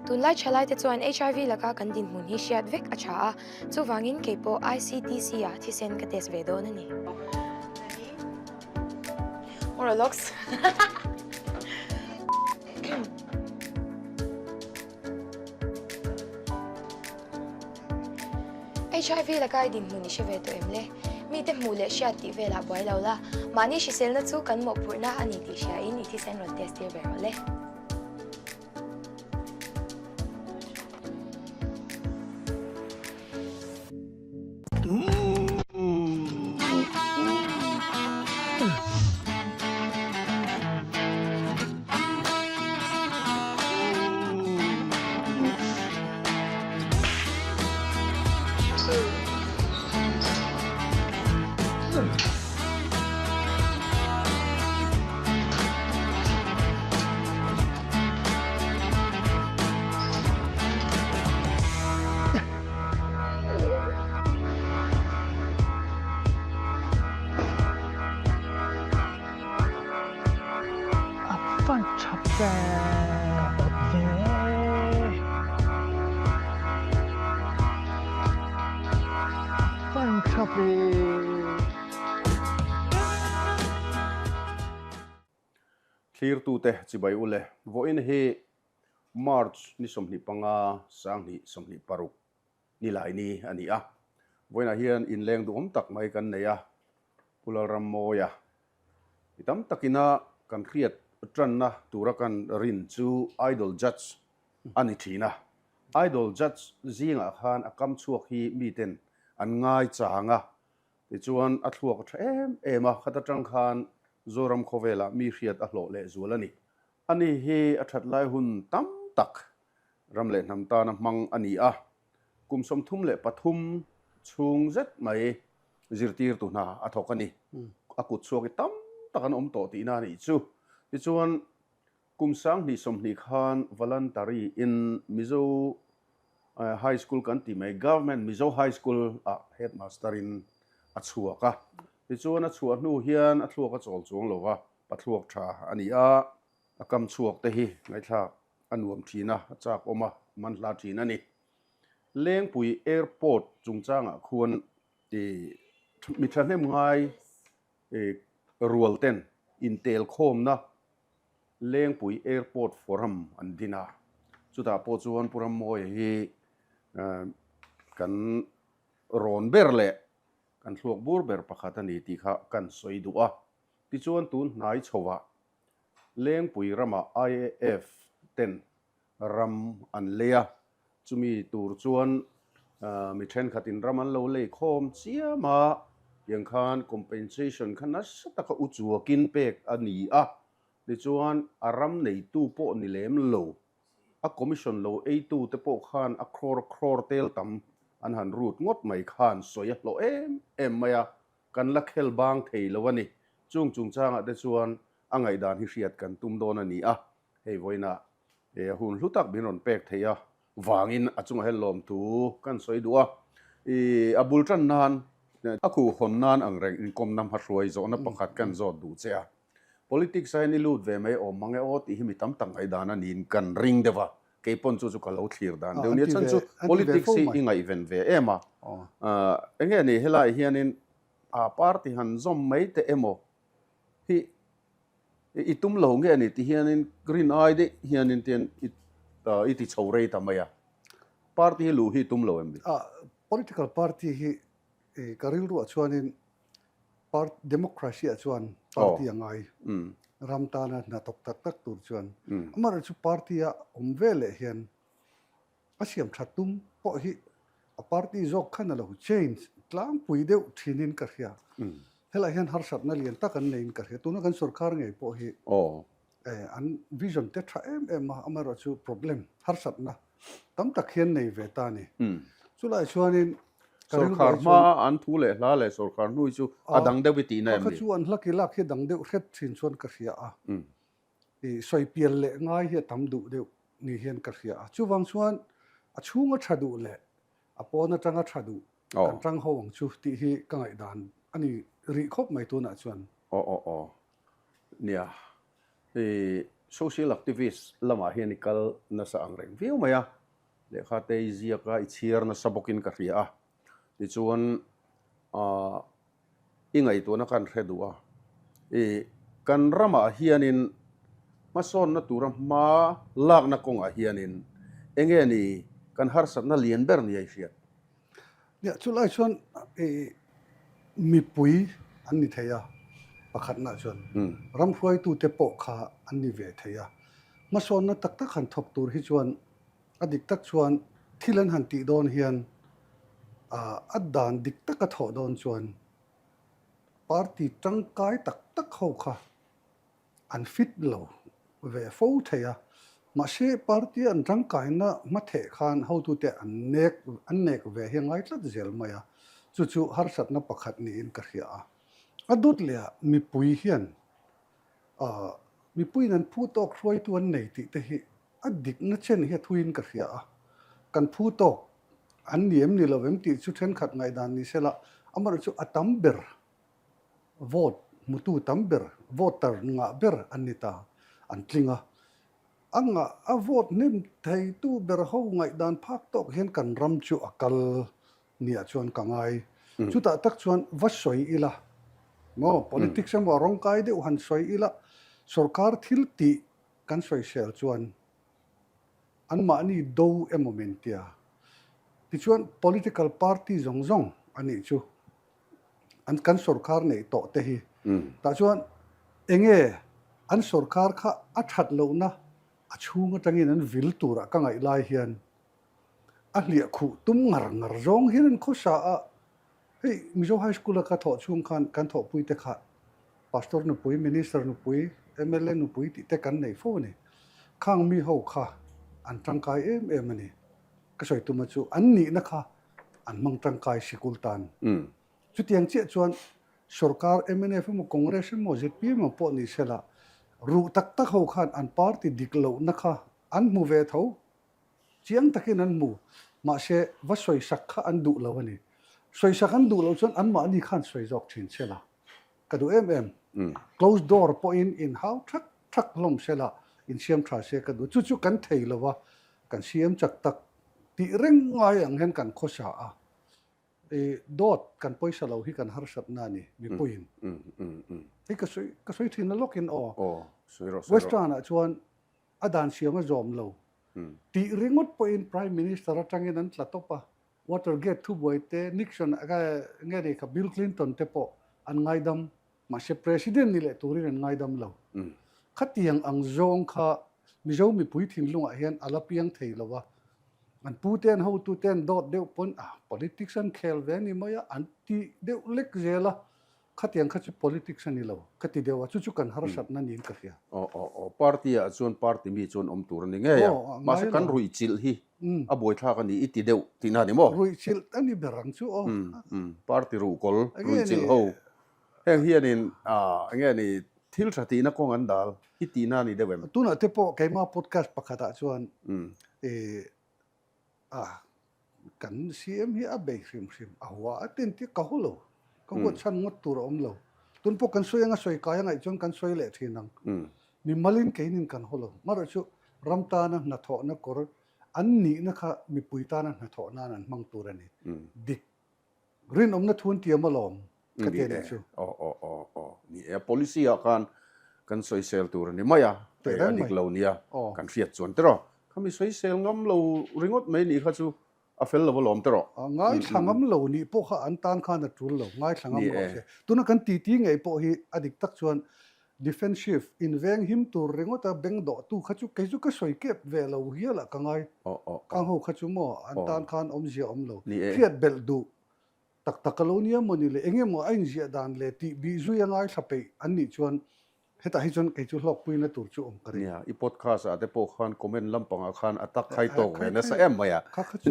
Tunlai thalaite chuan HIV laka kan dinhmun hi hriat vek a tha a, chuvangin kei pawh ICTC ah thisen ka test ve dawn a ni. Oralox. HIV laka i dinhmun i hre ve tawh em le? Mite hmuh leh hriat tih velah buai lo la, mahni hriselna chu kan mawhphurhna a ni tih hriain i thisen rawn test tir ve rawh le. A van tha ve ve. A van tha ve. Thlirtute chibai ule vawiin hi March ni 25 2026 ni lai ni a ni a. Vawiinah hian inleng duhawm tak mai kan nei a, Pu Lalrammawia. Mi tam takina kan hriat tanna tura kan rin chu Idol Judge a ni thin a. Idol Judge zingah khan a kam chhuak hi miten an ngai chang a, tichuan a thluak a tha em em a, khat atang khan Zoram khawvelah mi hriat a hlawh lehzual a ni. Ani hi a that lai hun tam tak ram leh hnam tana hmang a ni a, kum 33 chhung zet mai zirtirtu hna a thawk a ni. A kut chhuak hi tam tak an awm tawh tihna a nih chu. Tichuan, kum 2020 khan voluntary in Mizo High School kan tih mai, Government Mizo High School ah headmaster in a chhuak a. Tichuan, a chhuah hnu hian a thluak a chawl chuang lo va, pathluak tha a ni a, a kam chhuak te hi ngaihthlak a nuam thin a, a chak awm a, a manhla thin a ni. Lengpui Airport chungchangah khuan mi thahnem ngai rual ten intelkhawmna Lengpui Airport Forum an din a, chutah pawh chuan Pu Rammawia hi kan rawn ber leh kan thluak bur ber pakhat a ni tih kha kan sawi duh a. Tichuan tun hnai chhoah Lengpui ramah IAF ten ram an lei a, chumi tur chuan mi thenkhatin ram an lo lei khawm chiam a, tiang khan compensation kha nasa taka u chuakin pek a ni a, tichuan a ram neitu pawh ni lem lo, a commission lo eitu te pawh khan a crore crore tel tam an han rut ngawt mai khan sawi a hlawh em em mai a, Kan la khel bang thei lo a ni. Chung chungchangah te chuan a ngaihdan hi hriat kan tum dawn a ni a. Hei vawiinah e hun hlu tak min rawn pek theih a vangin a chungah hian lawmthu kan sawi duh a. I a bul tan nan a khuh hawn nan ang reng inkawmna hmahruai zawhna pakhat kan zawt duh che a. Politics ah hian i lut ve mai awm mang e aw tih hi mi tam tak ngaihdan a niin kan ring deuh a. Kei pawn chu chu ka lo thlir dan deuh nia. Chhan chu politics hi i ngaihven ve em a. Eng nge ni helaiah hianin a party han zawm mai teh emaw hi i tum lo nge ni ti hianin rin ai daih hianin tian i ti chho rei ta mai a. Party hi luh hi i tum lo em ni? Political party hi ka rilruah chuanin Part democracy ah chuan party a ngai ram tana hna thawk tak tak tur chuan amaherawhchu party a awm ve leh hian a siam tha tum pawh hi a party zawk khan a lo change tlangpui deuh thinin ka hria. Helaiah hian harsatna lian tak an neiin ka hria. Tuna kan sorkar ngei pawh hi An vision te tha em em a, amaherawhchu problem harsatna tam tak hian nei ve ta a ni. Chulai chuanin ka rilru Sorkar hma a an thu leh hla leh sorkar hnui chu a dang deuh i tihna em ni? Kha chu an hla ki lak hi a dang deuh hret thin chuan ka hria a. I sawi pial leh ngai hi a tam duh deuh ni hian ka hria a. Chuvang chuan a chhunga tha duh leh a pawn atanga tha duh kan tang ho ang chu tih hi ka ngaihdan a ni rih khawp mai tunah chuan. Aw aw aw. Nia, hei. Social activist lamah hian i kal nasa ang reng viau mai a, lehkha te i ziak a, i chhiar nasa bawkin ka hria a. Tichuan aah i ngaihtuahna khan hre duh a, i kan ramah hianin hmasawnna tura hma lakna kawngah hianin enge ni kan harsatna lian ber nia i hriat? Nia, chulai chuan i mipui an ni thei a, pakhatna chuan ram hruaitute pawh kha an ni ve thei a. Hmasawnna tak tak han thawk tur hi chuan a dik tak chuan thil an han tih dawn hian a dan dik taka thawh dawn chuan party tangkai tak tak ho kha an fit lo ve fo thei a, mahse party an tangkaina hmatheh khan hotute an nek an nek ve hi a ngai tlat zel mai a, chu chu harsatna pakhat niin ka hria a. A dawt leh ah mipui hian ah mipuiin an phu tawk hruaitu an nei tih te hi a dikna chen hi a thuiin ka hria a, kan phu tawk an ni em ni lo em tih chu thenkhat ngaihdan ni sela, amaherawhchu a tam ber Vote hmutu tam ber, voter ngah ber an ni ta, an tling a. A ngah a vote hnem theitu ber ho ngaihdan phak tawk hian kan ram chu a kal niah chuan ka ngai. Chutah tak chuan va sawi ila, maw politics emaw a rawngkai deuh han sawi ila, sorkar thil tih kan sawisel chuan anmahni do emaw min tia. Tichuan political party zawng zawng a nih chu. an kan sorkar neih tawh te hi tah chuan enge an sorkar kha a that lohna a chhung atangin an vil turah ka ngaih lai hian a hliah khuh tum ngar ngar zawng hian an khawsa a, hei Mizo High School a ka thawh chhung khan kan thawhpui te kha Pastor nupui, Minister nupui, mla nupui tih te kan nei fo a ni. Khang mi ho kha an tangkai em em a ni. Ka sawi tuma chu an nihna kha an hmang tangkai sikul tan. Chutiang chiah chuan sorkar mnf emaw Congress emaw zpm emaw pawh ni sela ruh tak tak ho khan an party dik lohna kha an hmu ve tho, chiang takin an hmu, mahse va sawisak kha an duh lo a ni. Sawisak an duh loh chuan anmahni khan sawi zawk thin sela ka duh em em. Close door pawhin inhau thak thak hlawm sela insiam tha se ka duh. Chu chu kan thei lo va, kan siam chak tak tih reng ngai ang hian kan khawsa a, i dawt kan pawisa lo hi kan harsatna a ni mipuiin. Hei ka sawi ka sawi thin a lawkin aw. Western ah chuan a dan siam a zawm lo tih ringawt pawhin Prime Minister atangin an tla tawp a, Watergate thubuai te Nixon nge ni kha Bill Clinton te pawh an ngaidam Mahse President ni leh turin an ngaidam lo. Khatiang ang zawng kha Mizo mipui thinlungah hian a la piang thei lo a. An pute an hotute an dawt deuh pawn ah politics an khel ve a ni mai a, an ti deuh lek zel a. Khatiang kha chu politics a ni lo ka ti deuh a, chu chu kan harsatna niin ka hria. Aw aw aw, party ah chuan party mi chuan awm tur a ni ngei a, mahse kan ruihchilh hi a buaithlak a ni i ti deuh tihna a ni maw? Ruihchilh a ni ber ang chu aw. Party ruhkawl ruihchilh ho Heng hianin eng nge ni thil tha tihna kawng an dal hi tihna a ni deuh em? Tunah te pawh keimah podcast pakhatah chuan i a kan CM hi a bei hrim hrim a hua a tin tih ka haw lo, ka huat chhan ngawt tur a awm lo. Tun pawh kan sawi anga sawi kai a ngaih chuan kan sawi leh thin ang. Mimalin keinin kan haw lo. Hmarah chu ram tana hnathawhna kawr an nihna kha mipui tana hnathawh nan an hmang tur a ni. Dik Rinawmna thu an tiam alawm ka ti a nih chu. Aw aw aw aw ni e, policy ah khan kan sawisel tur a ni mai a, hei a dik lo nia kan hriat chuan tiraw. Khami sawisel ngam lo ringawt mai nih kha chu a fel lo alawm tiraw. Ngaithla ngam lo nih pawh kha an tan khan a tul lo, ngaithla ngam rawh se. Tuna kan titi ngei pawh hi a dik tak chuan Defensive, inveng him tur ringawta beng dawhtu kha chu kei chu ka sawi kep ve lo hial ah ka ngai. Kang ho kha chu maw an tan khan awmzia awm lo. Hriat belh duh tak tak a lo nia maw ni le eng emaw a inziah dan leh tih bih zui a ngaithla peih an nih chuan hetah hi chuan kei chu hlawkpuina tur chu awm ka ring. Nia, i podcast ah te pawh khan comment lampangah khan a tak khai tawk ve nasa em mai a. Kha kha chu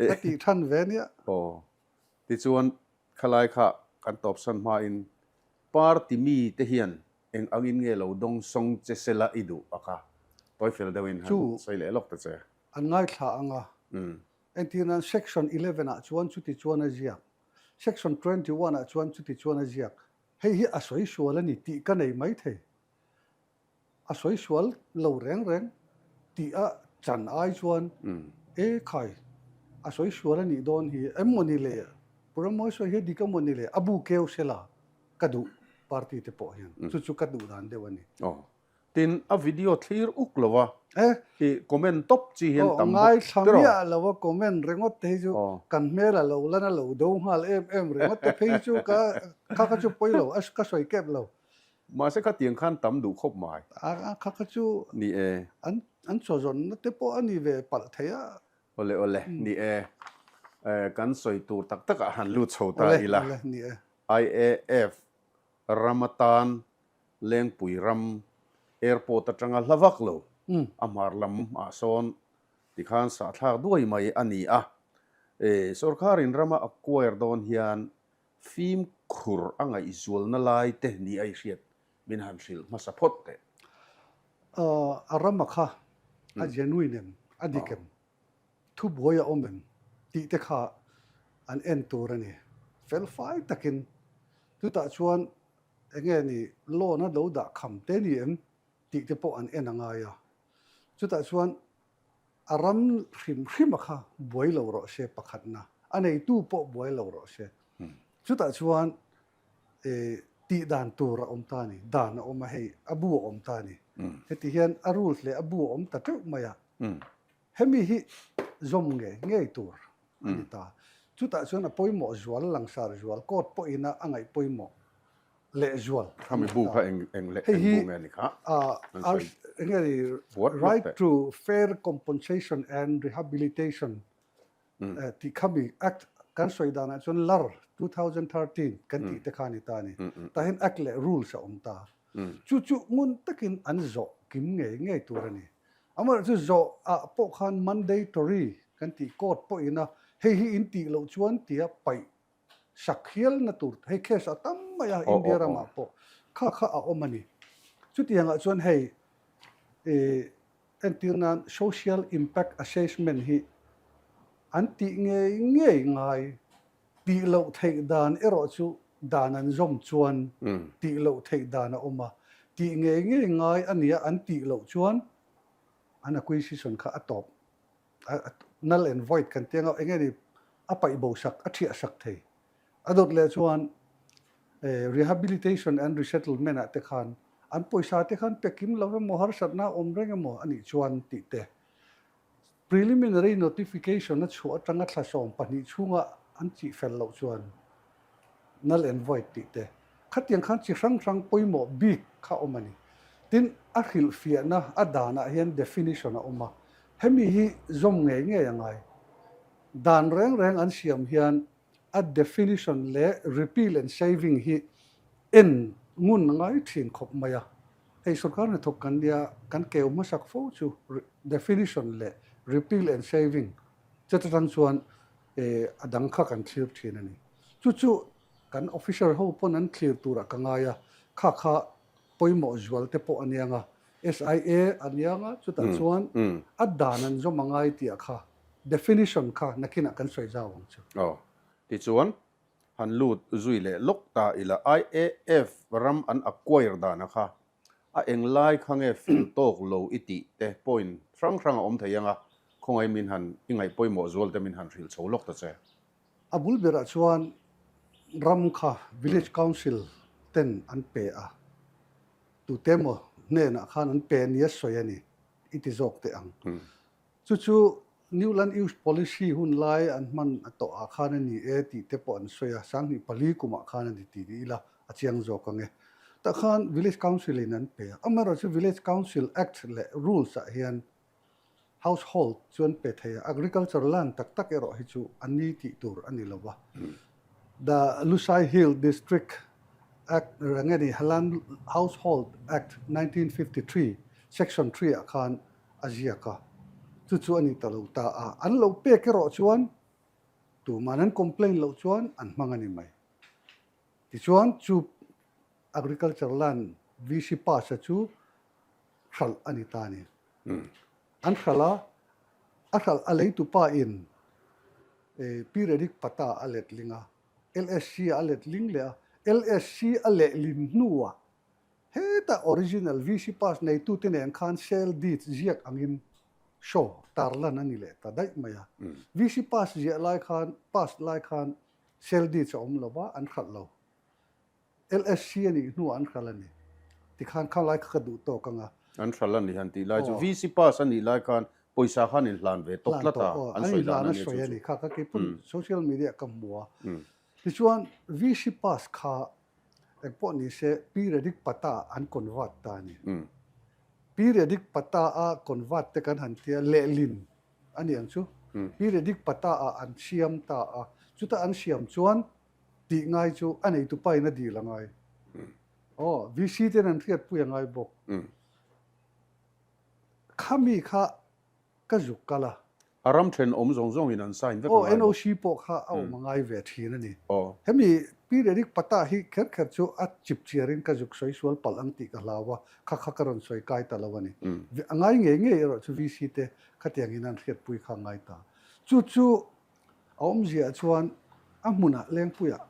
ka tih than ve nia. Aw, tichuan khalai kha kan tawpsan hmain Party mi te hian eng angin nge lo dawng sawng che se la i duh a kha? Tawi fel deuhin han sawi leh lawk ta che. An ngaithla ang a. Entir nan Section 11 ah chuan chuti chuan a ziak, Section 21 ah chuan chuti chuan a ziak. Hei hi a sawi sual a ni tih ka nei mai thei. A sawi sual lo reng reng tih a chan ai chuan e khai a sawi sual a nih dawn hi em maw ni le? Pu Rammawi sawi hi a dik a maw ni le? A bu keu sela ka duh party te pawh hian chu chu ka duh dan deuh a ni. Aw. Tin, a video thlir uk lo a, i comment tawp chi hian tam bawk Ngaithla miah lo a comment ringawt te hi chu kan hmel a lo lan a lo do nghal em em ringawt te phei chu ka kha kha chu pawi lo a ka sawi kep lo. Mahse khatiang khan tam duh khawp mai. A kha kha chu Ni e. An an chawzawnna te pawh a ni ve palh thei a. Awle awle, ni e. Kan sawi tur tak takah han lut chho ta ila. Awle awle, ni e. IAF ram atan Lengpui ram airport atanga hla vak lo a hmar lam ah sawn tikhan sahthlak duai mai a ni a. Sorkarin rama acquire dawn hian Fimkhur a ngaihzualna lai te ni a i hriat min han hrilh hmasa phawt teh. A rama kha a genuine em, a dik em, thubuai a awm em tih te kha an en tur a ni. Fel fai takin chutah chuan enge ni loan a lo dah kham te ni em tih te pawh an en a ngai a. Chutah chuan A ram hrim hrim a kha buai lo rawh se pakhatna, a neitu pawh buai lo rawh se. Chutah chuan tih dan tur a awm ta a ni, dan a awm a hei, a bu a awm ta a ni. Heti hian a rules leh a bu a awm ta teuh mai a, hemi hi zawm ngei ngei tur a ni ta. Chutah chuan a pawimawh zual, langsar zual, court pawhin a ngaih pawimawh lehzual. Khami bu kha eng eng leh eng bu nge ni kha? Hei hi enge ni Right to Fair Compensation and Rehabilitation tih khami Act kan sawi danah chuan lar 2013 kan tih te kha a ni ta a ni. Tah hian Act leh Rules a awm ta. Chu chu ngun takin an zawh kim ngei ngei tur a ni. Amaherawhchu zawh ah pawh khan mandatory kan tih court pawhin a hei hi in tih loh chuan tia paih sak hialna tur hei case a tam mai a India ramah pawh kha kha a awm a ni. Chutiangah chuan hei ih entir nan social impact assessment hi an tih ngei ngei ngai tih loh theih dan erawh chu dan an zawm chuan tih loh theih dan a awm a, tih ngei ngei ngai a nia an tih loh chuan an acquisition kha a tawp. Null and void kan tih anga eng nge ni a paih bo sak a thiah sak thei. A dawt leh chuan rehabilitation and resettlement ah te khan an pawisa te khan pe kim lo emaw harsatna a awm reng emaw a nih chuan tih te preliminary notification a chhuah atanga thla 12 chhunga an chih fel loh chuan Null and void tih te. Khatiang khan chi hrang hrang pawimawh bik kha awm a ni. Tin, a hrilhfiahna a danah hian definition a awm a. Hemi hi zawm ngei ngei a ngai. Dan reng reng an siam hian a definition leh repeal and saving hi en ngun a ngai thin khawp mai a. Hei sorkar hnathawk kan nia, kan keu hmasak fo chu definition leh repeal and saving chet atang chuan a dang kha kan thlir thin a ni. Chu chu kan officer ho pawn an thlir turah ka ngai a, kha kha pawimawh zual te pawh a niang a, SIA a niang a, chutah chuan a dan an zawm a ngai tih ah kha definition kha nakinah kan sawi zau ang chu. Aw, tichuan han lut zui leh lawk ta ila IAF ram an acquire dana kha A englai kha nge fel tawk lo i tih te point hrang hrang a awm thei ang a, khawngaih min han i ngaih pawimawh zual te min han hrilh chho lawk ta che. A bul berah chuan ram kha Village Council ten an pe a, tute emaw hnenah khan an pe nia sawi a ni i ti zawk teh ang. Chu chu New Land Use Policy hun lai an hman a tawh ah khan a ni e tih te pawh an sawi a, 2004 kumah khan a ni tih ni ila a chiang zawk ang e. Tah khan Village Council in an pe a, amaherawhchu Village Council Act leh Rules ah hian household chu an pe thei a, agriculture land tak tak erawh hi chu a ni tih tur a ni lo va. The Lushai Hill District Act reng a ni, Land Household Act 1953 Section 3 ah khan a ziak a, chu chu a ni ta lo ta a, an lo pek erawh chuan tuman an complain loh chuan an hmang a ni mai. Tichuan chu agriculture land VC pass a chu hralh a ni ta a ni. An hralh a, a hralh a leitupa in periodic pata a letling a, LSC a letling leh a, LSC a lehlin hnuah. Heta original VC pass neitute nen khan sale deeds ziak angin show tarlan a ni leh ta daih mai a. VC pass ziah lai khan, pass lai khan sale deeds a awm lo va, an hralh lo. LSC a nih hnuah an hralh a ni. Tikhan kha lai kha ka duh tawk ang a. An hralh a ni han tih lai chu VC pass a nih lai khan pawisa khan inhlan ve tawp tlat a, an sawi dan a nia chu chu. Kha kha keipawn social media ka hmu a. Tichuan VC pass kha engpawh ni se periodic pata an convert ta a ni. Periodic pata a convert te kan han tia lehlin a ni ang chu. Periodic pata ah an siam ta a, chuta an siam chuan Tih ngai chu a neitu pain a dil a ngai. Aw, VC ten an hriatpui a ngai bawk. Khami kha ka zuk kal a. A ram then awm zawng zawngin an sign vek a ngai bawk. Aw, NOC pawh kha a awm a ngai ve thin a ni. Hemi periodic pata hi kher kher chu a chip chiarin ka zuk sawi sual palh ang tih ka hlau a, kha kha ka rawn sawi kai ta lo a ni. A ngai ngei ngei erawh chu VC te khatiangin an hriatpui kha a ngai ta. Chu chu A awmziah chuan a hmunah Lengpuiah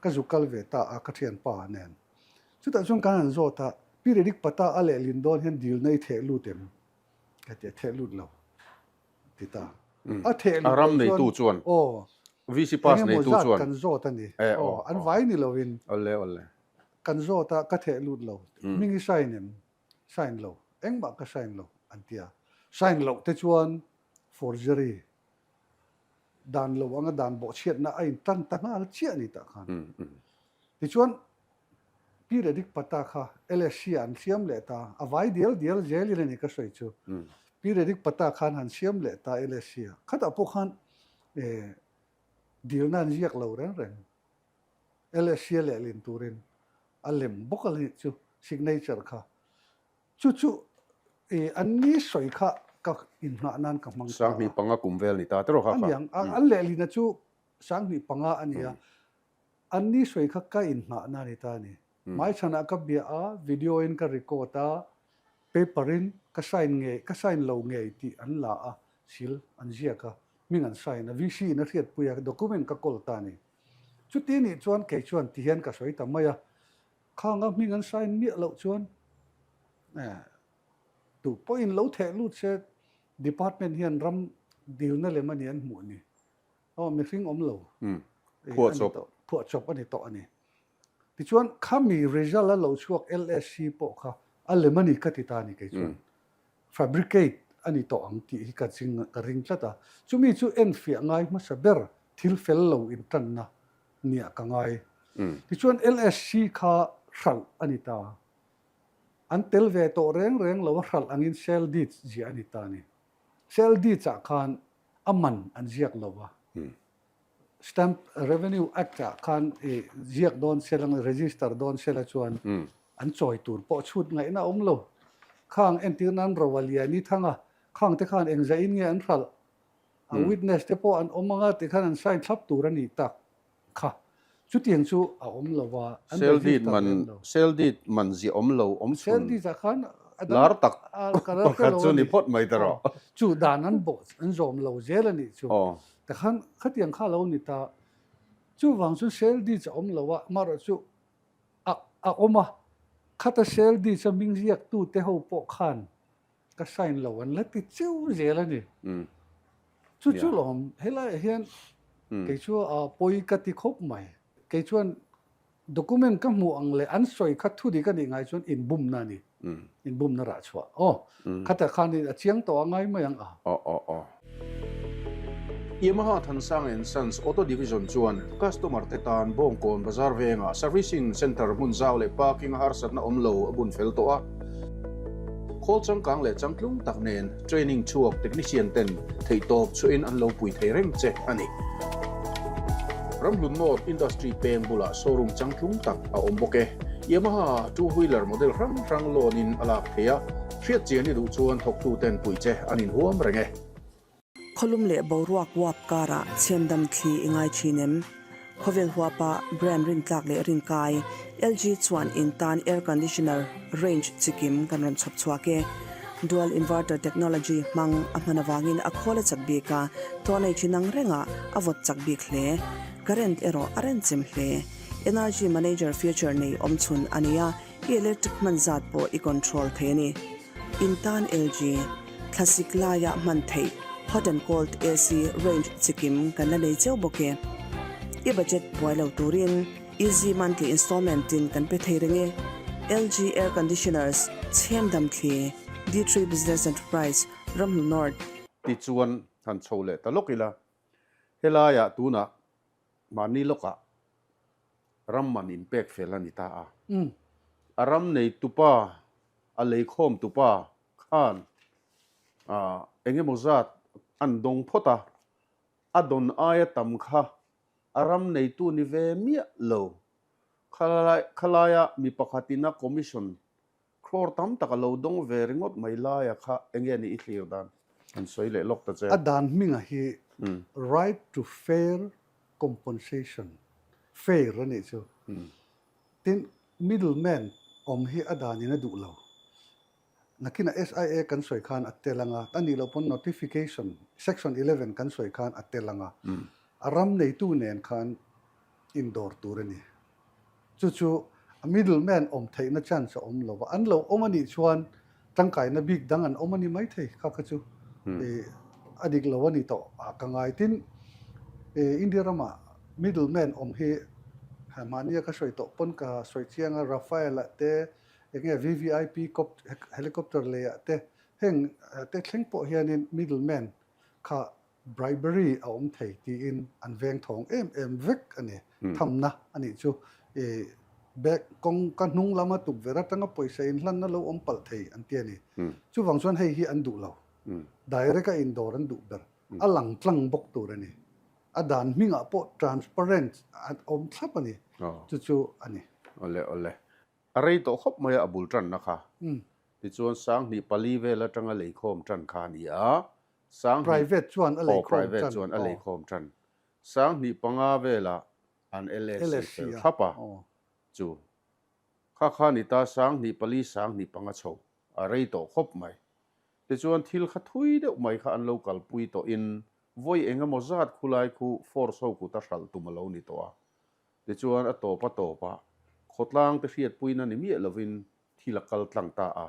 ka zu kal ve ta a ka thianpa nen. Chutah chuan kan han zawt a, Periodic pata a lehlin dawn hian dilna i theh lut em? Ka ti a, theh lut lo ti ta. A theh lut loh chuan chuan aw VC pass engemaw neitu zat chuan kan zawt a ni. Eh Aw aw an aw vai ni lovin awle awle. kan zawt a, ka theh lut lo. Hming i sign em? Sign lo. Engmah ka sign lo an ti a. Sign loh te chuan forgery Dan lo anga dan bawhchhiatna a intan ta nghal chiah a ni tah khan. Tichuan, Pi Redik Pata kha LSC ah an siam leh ta, a vai dial dial zelin a ni ka sawi chu. Pi Redik Pata khan han siam leh ta LSC ah. Khatah pawh khan dilna an ziak lo reng reng. LSC a lehlin turin a lem bawk a nih chu signature kha. Chu chu i an ni sawi kha ka inhnah nan ka hmang ta a. 5005 kum vel ni ta tiraw kha kha. A niang, an lehlina chu 55 a ni a, an ni sawi kha ka inhnah na ni ta a ni. Hmaichhanah ka bia a, video in ka record a, paper in ka sign ngei, ka sign lo ngei tih an la a, seal an ziak a, hming an sign a, VC in a hriatpui a, document ka kawl ta a ni. Chuti nih chuan kei chuan tihian ka sawi ta mai a, Khanga hming an sign miah loh chuan tu pawhin lo theh lut se department hian ram dilna lem a ni an hmuh ni. Aw mihring awm lo phuahchawp phuahchawp a ni tawh a ni. Tichuan khami result a lo chhuak LSC pawh kha a lem a ni ka ti ta a ni kei chuan. Fabricate a ni tawh ang tih hi ka ching ka ring tlat a. Chumi chu enfiah ngai hmasa ber thil fel lo intanna nia ka ngai. Tichuan LSC kha hralh a ni ta. An tel ve tawh reng reng lo a hralh angin sale deeds ziah a ni ta a ni. Sale deeds ah khan a man an ziak lo a. Stamp Revenue Act ah khan i ziak dawn sel ang register dawn sela chuan an chawi tur pawh chhut ngaihna a awm lo. Khang entir nan Roa Liani Thanga khang te khan engzah in nge an hralh A witness te pawh an awm anga tikhan an sign thlap tur a nih tak kha. Chutiang chu a awm lo va, an Sale deed register man lem lo. Sale deed man ziah awm lo awm Sale chhun deed ah khan a dang lar tak a ka ral hre pakhat lo chu a ni ni. phawt mai ta rawh. Aw, chu dan an bawh an zawm lo zel a nih chu. Aw. Tikhan khatiang kha lo ni ta. Chuvang chuan sale deeds a awm lo a, amaherawhchu a a awm a. Khata sale deeds a hming ziaktute ho pawh khan Ka sign lo an la ti cheu zel a ni. Chu chu lawm helaiah hian kei chu a pawi ka ti khawp mai. Kei chuan document ka hmuh ang leh an sawi kha thu dik a nih ngai chuan inbumna a ni. Inbumna rah chhuah. Aw, khatah khan a chiang tawh a ngai mai ang a. Aw aw aw. Yamaha Thansang and Sons Auto Division chuan customer te tan Bawngkawn Bazar vengah Servicing Centre hmun zau leh parking a harsatna awm lo a bun fel tawh a. Khawl changkang leh changtlung tak nen training chhuak technician ten theihtawp chhuahin an lo pui thei reng che a ni. Ramhlun North Industry peng bulah showroom changtlung tak a awm bawk e. Yamaha two wheeler model hrang hrang loan in a lak thei a. Hriat chian i duh chuan thawktuten puih che an inhuam reng e. Khawlum leh boruak uap karah chhemdam thli i ngai thin em? Khawvel huapa brand rintlak leh rinkai, LG chuan in tan air conditioner range chikim kan rawn chhawp chhuak e. Dual inverter technology hmang a hman avangin a khawl a chak bik a, tawnnei chin ang rengah a vawt chak bik hle. Current erawh a renchem hle. Energy manager feature nei awmchhun a ni a. I electric hman zat pawh i control thei a ni. In tan LG, thlasik laia hman theih hot and cold AC range chikim kan la nei cheu bawk e. I budget buai lo turin easy monthly installment in kan pe thei reng e. LG Air Conditioners, Chhemdam Thli, D-Tree Business Enterprise, Ramhnu North. Tichuan han chho leh ta lawk ila, helaiah tunah Mahni lawkah ram man inpek fel a ni ta a. A ram neitupa, a leikhawmtupa khan eng emaw zat an dawng phawt a, a dawn aia tam kha a ram neitu ni ve miah lo. Khalaia mi pakhatin a commission Crore tam tak a lo dawng ve ringawt mai laia kha enge ni i thlir dan? Han sawi leh lawk ta che. A dan hminga hi right to fair compensation, fair a nih chu. Tin, middle man awm hi a danin a duh lo. Nakinah SIA kan sawi khan a tel anga, a nih loh pawn notification, section 11 kan sawi khan a tel anga, a ram neitu nen khan indawr tur a ni. Chu chu a middle man awm theihna chance a awm lo va, an lo awm a nih chuan tangkaina bik dang an awm a ni maithei kha kha chu a dik lo a ni tawh a ka ngai. Tin, India ramah middle man awm hi mahnia ka sawi tawh pawn ka sawi chiang a, Rafael-a te eng nge VVIP helicopter leiah te heng te thleng pawh hianin middle man kha Bribery a awm thei tiin an veng thawng em em vek a ni. Thamna a nih chu i bag kawng ka hnung lama tukverh atanga pawisa inhlanna lo awm palh thei an ti a ni. Chuvang chuan hei hi an duh lo. Direct a indawr an duh ber. A lang tlang bawk tur a ni. A dan hmingah pawh transparent a awm thlap a ni. Chu chu a ni. Awle awle. A rei tawh khawp mai a, a bul tanna kha. Tichuan 2004 vel atanga leikhawm tan kha a ni a, 2000 Private chuan a aw leikhawm private tan chuan a aw. leikhawm tan. 2005 velah an LSC LSC fel a thlap a, aw. chu kha kha ni ta 2004 2005 chho a rei tawh khawp mai. Tichuan thil kha thui deuh mai kha an lo kalpui tawhin vawi eng emaw zat khulai khu force ho kut a hralh tum a lo ni tawh a. Tichuan a tawp a tawp a, khawtlang te hriatpuina ni miah lovin thil a kal tlang ta a.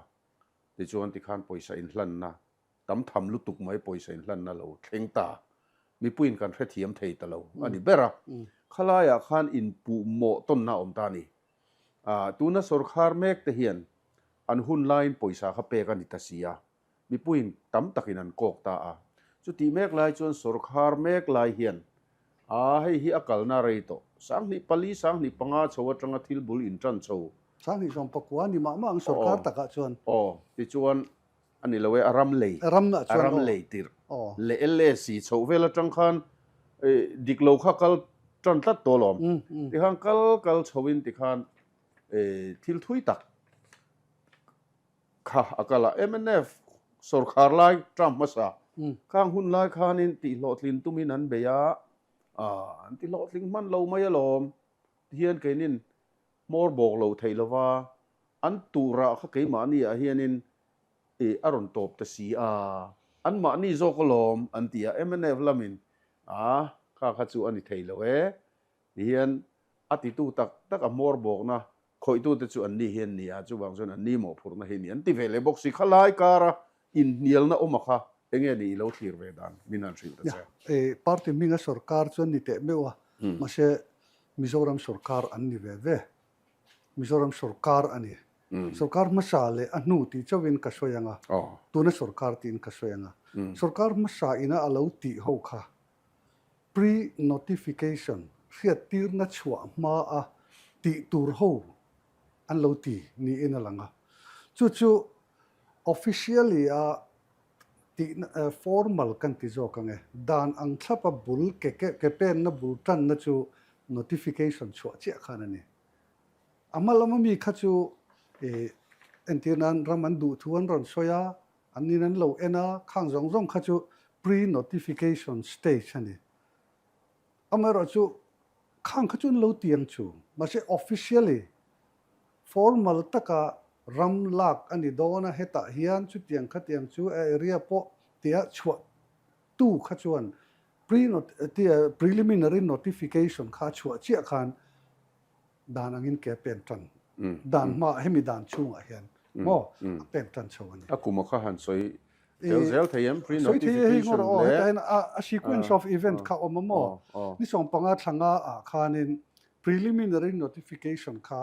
Tichuan tikhan pawisa inhlanna tam tham lutuk mai pawisa inhlanna lo thleng ta. Mipuiin kan hrethiam thei ta lo a ni ber a. Khalaiah khan inpuh mawh tawnna a awm ta a ni. Tuna sawrkhar mek te hian an hun laiin pawisa kha pek a ni ta si a, mipuiin tam takin an kawk ta a. Chutih mek lai chuan sawrkhar mek lai hian a hei hi a kalna rei tawh. 2004, 2005 chho atanga thil bul intan chho. 2019 ni mah mah ang sawrkhar takah chuan. Aw, tichuan A ni lo e, a ram lei, A ram ah a chuan ram aw. lei tirh Aw. leh LAC chhoh vel atang khan dik lo kha kal tan tlat tawh alawm. Um, um. Tikhan kal kal chhoin tikhan thil thui tak kha a kal a. Mnf sawrkhar lai term hmasa khang hun lai khanin tihhlawhtlin tumin an bei a, an tihlawhtling hman lo mai alawm. Tihian keinin hmawr bawk lo theih lova an turah kha keimahni ah hianin Ih, a rawn tawp ta si a, anmahni zawk alawm an ti a, mnf lamin a, kha kha chu a ni thei lo e, tihian a titu tak tak a hmawr bawkna khawihtute chu anni hi an ni a, chuvang chuan anni mawhphurhna hi a ni an ti ve leh bawk si. Khalai kara inhnialna awm a kha enge ni i lo thlir ve dan min han hrilh ta che. Ih, party hminga sorkar chu an ni teh meuh a, mahse Mizoram sorkar an ni ve ve. Mizoram sorkar a ni. Sorkar hmasa leh a hnu tih chauhin ka sawi ang a, tuna sorkar tiin ka sawi ang a. Sorkar hmasa ina a lo tih ho kha pre-notification, hriattirna chhuah hma a tih tur ho an lo ti niin a lang a. Chu chu officially a tihna, formal kan ti zawk ang e, dan ang thlapa bul ke ke penna bul tanna chu notification chhuah chiah khan a ni. A hma lama mi kha chu ih entir nan ram an duh thu an rawn sawi a, an in an lo en a, khang zawng zawng kha chu pre-notification stage a ni. Amaherawh chu khang kha chu an lo ti ang chu, mahse officially formal taka ram lak a ni dawn a, hetah hian chutiang khatiang chu a area pawh tia chhuah tu kha chuan pre-preliminary notification kha a chhuah chiah khan dan angin ke pen tan. Dan hma hemi dan chhungah hian maw a pek tan chho a ni. A kuma kha han sawi tel zel thei em? Pre-notification leh. Hetah hian a sequence of event kha awm a maw? Ni 15 thlanga ah khanin preliminary notification kha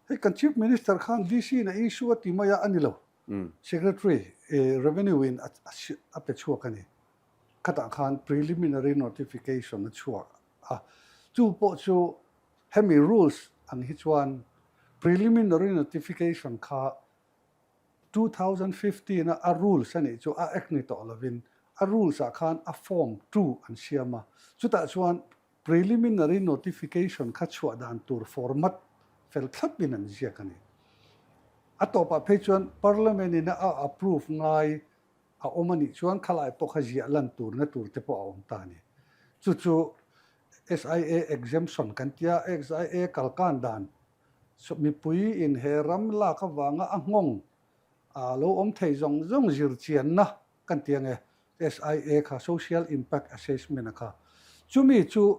hei kan Chief Minister khan DC in a issue a ti mai a, a ni lo. Secretary Revenue in a pe chhuak a ni. Khatah khan preliminary notification a chhuak a, chu pawh chu hemi rules ang hi chuan preliminary notification kha 2015 a a rules a nih chu a act ni tawh lovin a rules ah khan a form 2 an siam a, chutah chuan preliminary notification kha chhuah dan tur format fel thlapin an ziak a ni. A tawpah phei chuan Parliament in a approve ngai a awm a nih chuan khalai pawh kha ziah lan turna tur te pawh a awm ta a ni. Chu chu SIA exemption kan tia, SIA kalkan dan mipui in he ram lak avanga a nghawng a lo awm thei zawng zawng zir chianna kan ti ange SIA kha Social Impact Assessment a kha. Chumi chu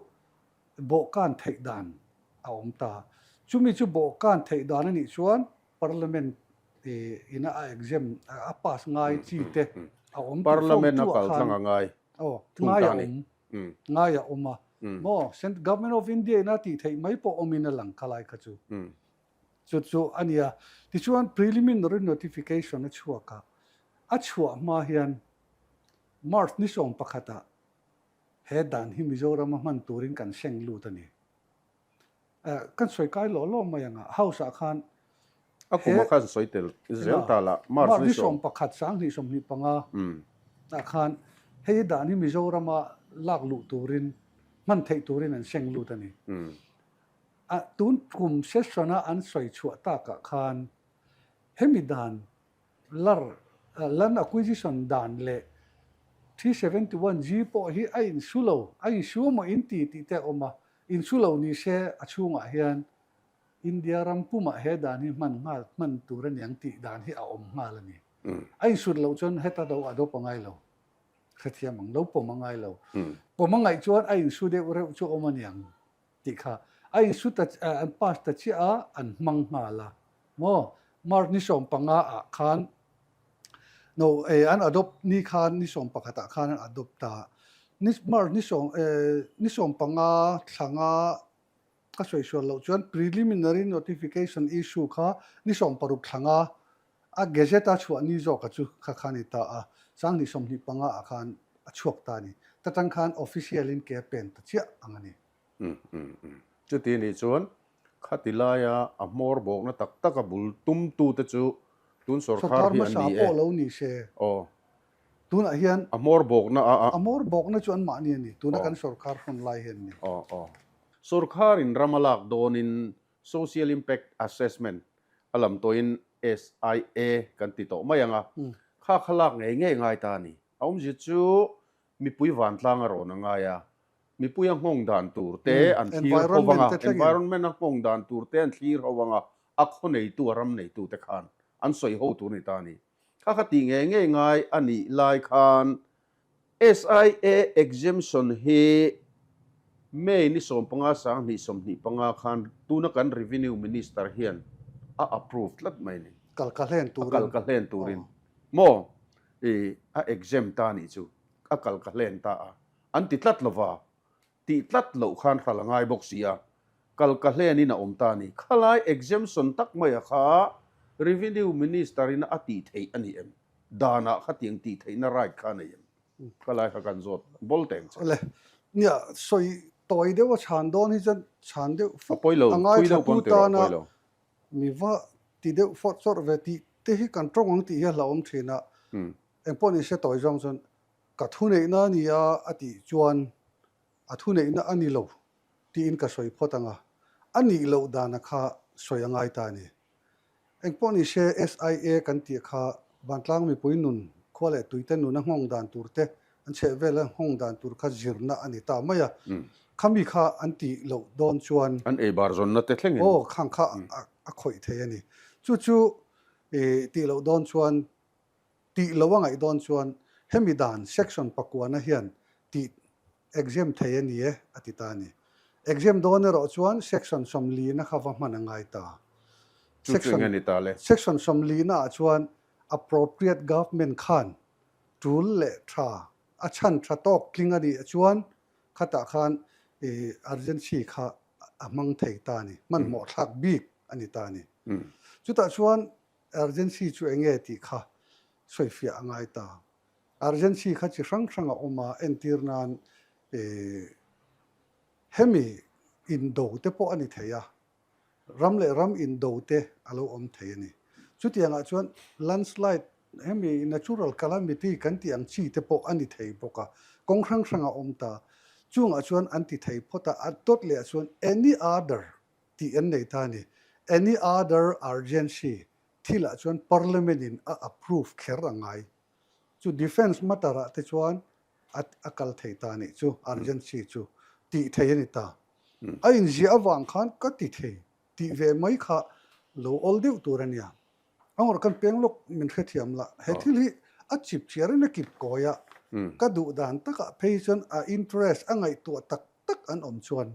bawhkan theih dan a awm ta. Chumi chu bawhkan theih dan a nih chuan Parliament ina a exam a pass ngai chi te a awm tih Parliament a kal tlang a ngai thung ta a ni. Ngai a awm a. Maw Central Government of India ina tih theih mai pawh awmin a lang kha lai kha chu. Chu chu a nia. Tichuan preliminary notification a chhuak a, a chhuah hma hian March ni 11 ah he dan hi Mizoram a hman turin kan seng lut a ni. Kan sawi kai lawh lawh mai ang a, House ah khan A kum ah khan sawi tel zel ta la, March ni 11 2025 ah khan hei dan hi Mizoram a lak luh turin hman theih turin an seng lut a ni. A tun kum session a an sawi chhuah takah khan hemi dan lar land acquisition dan leh 371G pawh hi a insu lo, a insu maw in ti tih te a awm a, insu lo ni se a chhungah hian India ram pumah he dan hi hman nghal hman tur a niang tih dan hi a awm nghal a ni. A insut loh chuan heta do a dawp a ngai lo, hrethiam ang lo pawm a ngai lo. Pawm a ngaih chuan a insu deuh reuh chu awm a niang. Tih kha a insu ta an pass ta chiah a, an hmang nghal a maw? March ni 15 ah khan no an adopt ni khan ni 11 ah khan an adopt ta ni March ni sawm ni 15 thlanga ka sawi sual loh chuan preliminary notification issue kha ni 16 thlanga A gazette a chhuah ni zawka chu kha kha ni ta a, 2025 ah khan a chhuak ta a ni. Ta tang khan official in ke a pen ta chiah ang a ni. Um um um. Chuti nih chuan khati laia a hmawr bawkna tak taka bul tumtute chu tun sawrkhar hi an ni e. Sawrkhar hmasa pawh lo ni se. Aw. Tunah hian. A hmawr bawkna a a. A hmawr bawkna chu anmahni a ni. Tuna kan sawrkhar hrawn lai hi an ni. Aw aw. Sawrkharin ram a lak dawnin Social Impact Assessment a lam tawhin SIA kan ti tawh mai ang a, kha kha lak ngei ngei ngai ta a ni. A awmzia chu mipui vantlang a rawn a ngai a, mipui a nghawng dan tur te an thlir ho vang a, environment a nghawng dan tur te an thlir ho vang a, a khaw neitu, a ram neitu te khan an sawi ho tur a ni ta a ni. Kha kha tih ngei ngei ngai a nih lai khan SIA exemption hi May ni 15 2025 khan tuna kan Revenue Minister hian a approve tlat mai ni. Kal ka hlen turin. A kal ka hlen turin. Maw? I a exempt ta nih chu. A kal ka hlen ta a. An ti tlat lova. Tih tlat loh khan hral a ngai bawk si a. Kal ka hlenin a awm ta a ni. Khalai exemption tak maia kha Revenue Minister in a tih theih a ni em? Danah khatiang tih theihna right kha a nei em? Khalai kha kan zawt bawl teng che. Awle, nia sawi tawi deuh a chhan dawn hi chuan chhan deuh fawk a ngaithlatu tana mi va ti deuh fawrh chawrh ve tih te hi kan tawng ang tih hi a hlauhawm thin a. Engpawh ni se tawi zawng chuan Ka thuneihna a ni a a tih chuan a thuneihna a ni lo tiin ka sawi phawt ang a, a nih loh dana kha sawi a ngai ta a ni. Engpawh ni se SIA kan tih kha vantlang mipui nun, khua leh tuite nuna nghawng dan tur te, an chhehvela nghawng dan tur kha zirna a ni ta mai a, khami kha an tih loh dawn chuan An ei bar zawnna te thlengin. Aw, khang kha a khawih thei a ni. Chu chu tih loh dawn chuan Tih lo a ngaih dawn chuan hemi dan section pakuana hian tih exam thei a ni e a ti ta a ni. Exam dawn erawh chuan section 40 na kha va hman a ngai ta. Chu chu enge ni ta le? Section 40 ah chuan appropriate government khan tul leh tha a chhan tha tawk tling a nih chuan khatah khan urgency kha a hmang thei ta a ni, hmanhmawh thlak bik a ni ta a ni. Chutah chuan urgency chu enge tih kha sawifiah a ngai ta. Urgency kha chi hrang hrang a awm a, entir nan hemi indo te pawh a ni thei a, ram leh ram indo te a lo awm thei a ni. Chutiangah chuan landslide hemi natural calamity kan tih ang chi te pawh a ni thei bawk a, kawng hrang hrang a awm ta. Chungah chuan an ti thei phawt a, a dawt leh ah chuan any other tih an nei ta a ni. Any other urgency thilah chuan Parliament in a approve kher a ngai. Chu defence matter ah te chuan a a kal thei ta a nih chu, urgency chu tih thei a ni ta. A inziah avang khan ka ti thei tih ve mai kha lo awl deuh tur a nia. A ngawrh kan peng lawk min hrethiam la, he thil hi a chip chiar in a kip kawi a, ka duh dan takah phei chuan a interest a ngaihtuah tak tak an awm chuan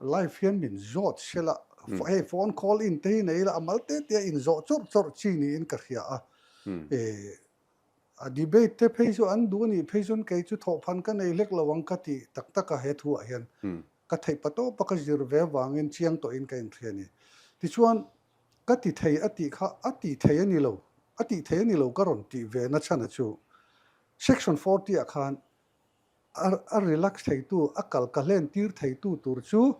live hian min zawt sel a, hei phone call in te hi nei ila a mal te te a inzawh chawrh chawrh chi niin ka hria a, A debate te phei chu an duh anih phei chuan kei chu thawhphan ka nei hlek lo ang ka ti tak tak a he thu ah hian ka theih pa tawp a ka zir ve avangin chiang tawhin ka inhria a ni. Tichuan ka ti thei a tih kha a ti thei a ni lo, a tih thei a ni lo ka rawn tih ve na chhan a chu section 40 ah khan A relax theitu, a kal ka hlen tir theitu tur chu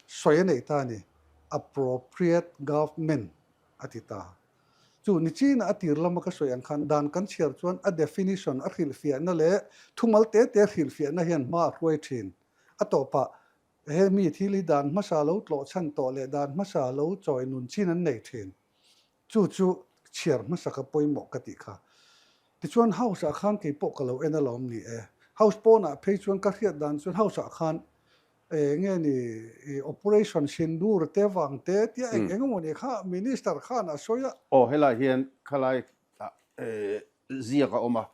sawi a neih ta a ni. Appropriate government a ti ta. Chu nichinah a tir lama ka sawi ang khan dan kan chhiar chuan a definition, a hrilhfiahna leh thumal te te hrilhfiahna hian hma a hruai thin. A tawpah he mi thil hi dan hmasa lo tlawh chhan tawh leh dan hmasa lo chawi nun chin an nei thin. Chu chu chhiar hmasa ka pawimawh ka tih kha. Tichuan house ah khan kei pawh ka lo en alawm ni e. House pawnah phei chuan ka hriat dan chuan house ah khan eng nge ni operation sindur te vang te tia eng eng emaw ni kha minister khan a sawi a. Aw helai hian khalai ziak a awm a.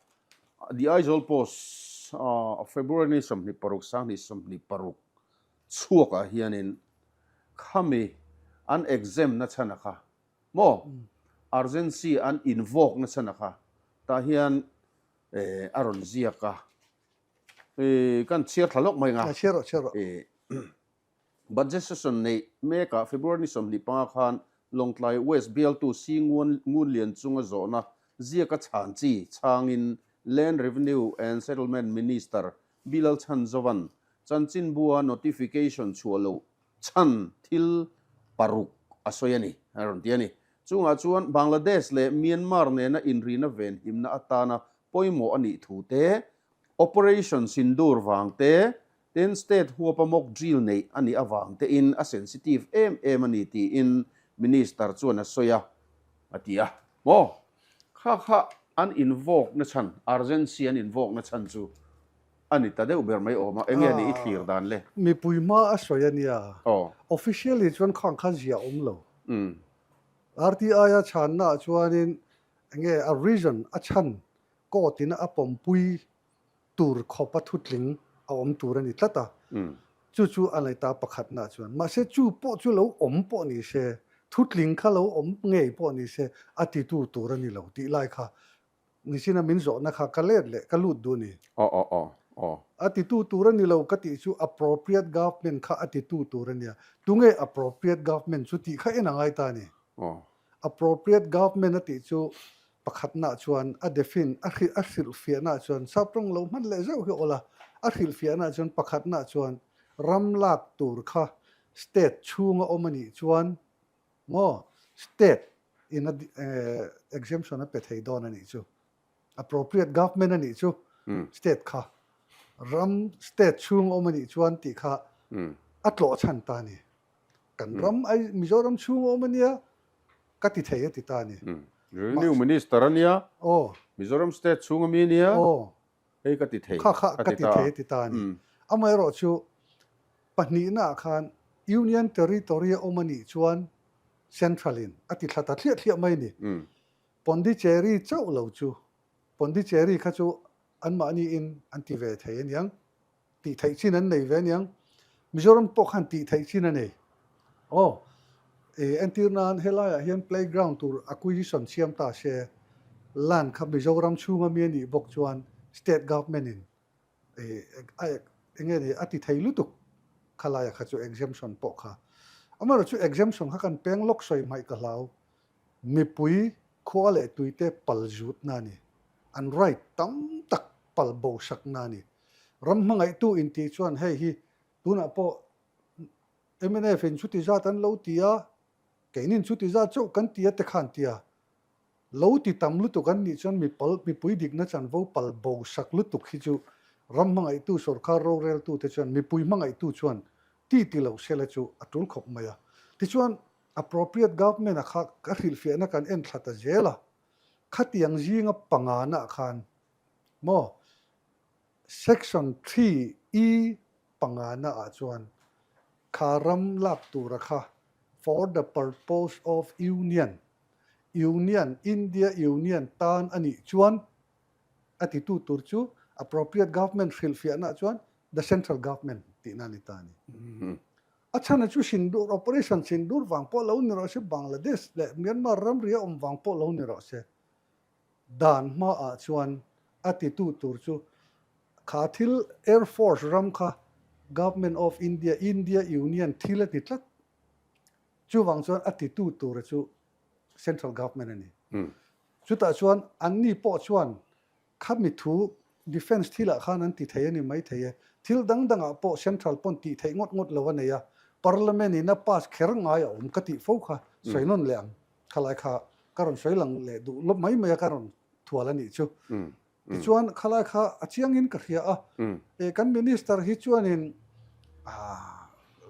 The Aizawl Post February ni 26 2026 chhuakah hianin khami an exam na chhan a kha maw urgency an invoke na chhan a kha tah hian a rawn ziak a kan chhiar thla lawk mai ang a chhiar rawh chhiar rawh budget session neih mekah February ni 25 khan Lawngtlai West bialtu Si Ngun Ngunlian chunga zawhna ziaka chhan chi chhangin Land Revenue and Settlement Minister Bilal Chhanzovan chanchinbua notification chhuah loh chhan thil paruk a sawi a ni, a rawn ti a ni. Chungah chuan Bangladesh leh Myanmar nena inrina venhimna atana pawimawh a nih thu te, Operation Sindoor vang te, tin state huapa mock drill neih a nih avang tein a sensitive em em a ni tiin Minister chuan a sawi a, a ti a. Maw? Kha kha an invoke na chhan, urgency an invoke na chhan chu a ni ta deuh ber mai awm a, enge ni i thlir dan le? Mipui hma a sawi a nia. Officially chuan khang kha zia awm lo. RTI a chhanna ah chuanin enge a reason, a chhan court in a pawmpui tur khawpa thutling a awm tur a ni tlat a, chu chu a ngaihta pakhatna chuan. Mahse chu pawh chu lo awm pawh ni se, thutling kha lo awm ngei pawh ni se a titu tur a ni lo tih lai kha nichina min zawhna kha ka let leh ka lut duh a ni. A titu tur a ni lo ka tih chu appropriate government kha a titu tur a nia. Tunge appropriate government chu tih kha en a ngai ta a ni. Appropriate government a tih chu Pakhatnaah chuan a defin, a hrilh, a hrilhfiahnaah chuan saptawng lo hman leh zeuh hi awl a, a hrilhfiahnaah chuan pakhatnaah chuan ram lak tur kha state chhunga awm a nih chuan maw state in a exemption a pe thei dawn a nih chu, appropriate government a nih chu state kha ram state chhunga awm a nih chuan tih kha a tlawh chhan ta a ni. Kan ram ai Mizoram chhunga awm a nia. Ka ti thei a ti ta a ni. Revenue Minister a nia, Mizoram State chhung ami a nia, hei ka ti thei Kha kha ka ti thei a ti ta a ni. Amaherawh chu pahnihna ah khan Union Territory a awm a nih chuan Central in a ti thla ta thliah thliah mai a ni. Pondicherry chauh lo chu, Pondicherry kha chu anmahni in an ti ve thei a niang. Tih theih chin an nei ve aniang. Mizoram pawh khan tih theih chin a nei. Aw. Entir nan helaiah hian playground tur acquisition siam ta se, land kha Mizoram chhunga mi a nih bawk chuan state government in eng nge ni a ti thei lutuk khalaia kha chu exemption pawh kha. Amaherawh chu exemption kha kan peng lawk sawi hmaih ka hlau. Mipui khua leh tuite pal zutna a ni. An right tam tak pal bo sakna a ni. Ram hmangaihtu intih chuan hei hi tunah pawh mnf in chuti zat an lo ti a, keinin chuti zat chauh kan ti a te khan tia lo ti tam lutuk an nih chuan mipal mipui dikna chanvo pal bo sak lutuk hi chu ram hmangaihtu sorkar roreltu te chuan mipui hmangaihtu chuan ti ti lo sela chu a tul khawp mai a. Tichuan appropriate government a kha ka hrilhfiahna kan en thla ta zel a, khatiang zinga pangana ah khan maw Section 3 E pangana ah chuan kha ram lak tura kha for the purpose of Union, Union, India Union tan a nih chuan a titu tur chu appropriate government hrilhfiahna ah chuan the central government tihna a ni ta a ni. A chhan a chu Sindoor, Operation Sindoor vang pawh lo ni rawh se, Bangladesh leh Myanmar ramri a awm vang pawh lo ni rawh se. Dan hmaah chuan a titu tur chu kha thil Air Force ram kha Government of India, India Union thil a ti tlat. Chuvang chuan a titu tura chu Central Government a ni. Chutah chuan anni pawh chuan khami thu Defence thilah khan an ti thei a ni maithei e. Thil dang dangah pawh Central pawn tih theih ngawt ngawt lo a nei a, Parliament in a pass kher ngai a awm ka tih fo kha sawi nawn leh ang. Khalai kha ka rawn sawi lang leh duh lawp mai mai a ka rawn thual a nih chu. Tichuan khalai kha a chiangin ka hria a, e kan Minister hi chuanin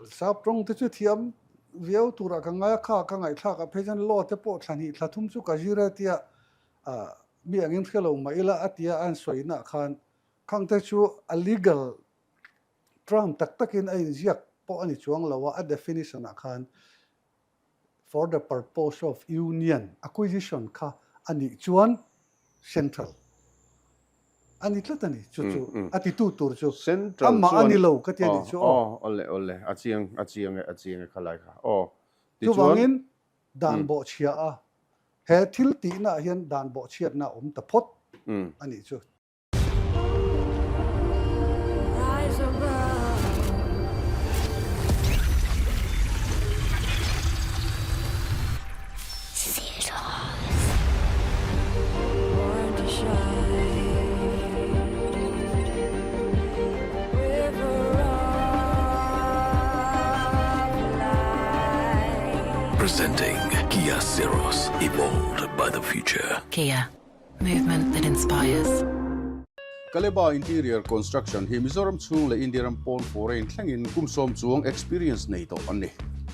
sap tawng te chu thiam viau turah ka ngai a, kha ka ngaihthlak ah phei chuan law te pawh thla hnih thla thum chu ka zir e tia mi angin hre lo mah ila a tia a an sawi nah khan khang te chu a legal term tak takin a inziak pawh a ni chuang lo a, a definition ah khan for the purpose of union acquisition kha a nih chuan central a ni tlat a ni chu chu a titu tur chu amah a ni lo ka ti a nih chu aw. Awle awle a chiang a chiang e a chiang e khalai kha aw tichuan chuvangin dan bawhchhia a he thil tihna ah hian dan bawhchhiatna a awm ta phawt a nih chu. Presenting Kia Syros, evolved by the future. Kia, movement that inspires. Kaleba Interior Construction hi Mizoram chhung leh India ram pawn foreign thlengin kum sawm chuang experience nei tawh an ni.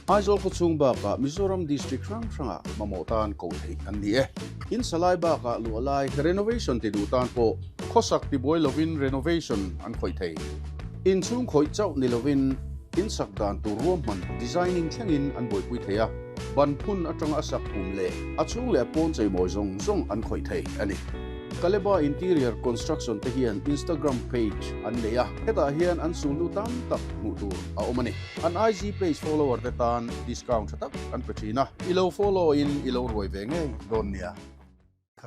Aizawl khaw chhung bakah Mizoram district hrang hrangah mamawh tan koh theih an ni e. In sa lai bakah luah lai renovation ti duh tan pawh khawsak tibuai lovin renovation an khawih thei. Inchhung khawih chauh ni lovin in sak dan tur ruahman designing thlengin an buaipui thei a. Ban phun atanga a sak kum leh a chhung leh a pawn cheimawi zawng zawng an khawih thei a ni. Kaleba Interior Construction te hian Instagram page an nei a, hetah hian an sulhnu tam tak hmuh tur a awm a ni. An IG page follower te tan discount tha tak an pe thin a, i lo follow in i lo ruai ve ngei dawn nia.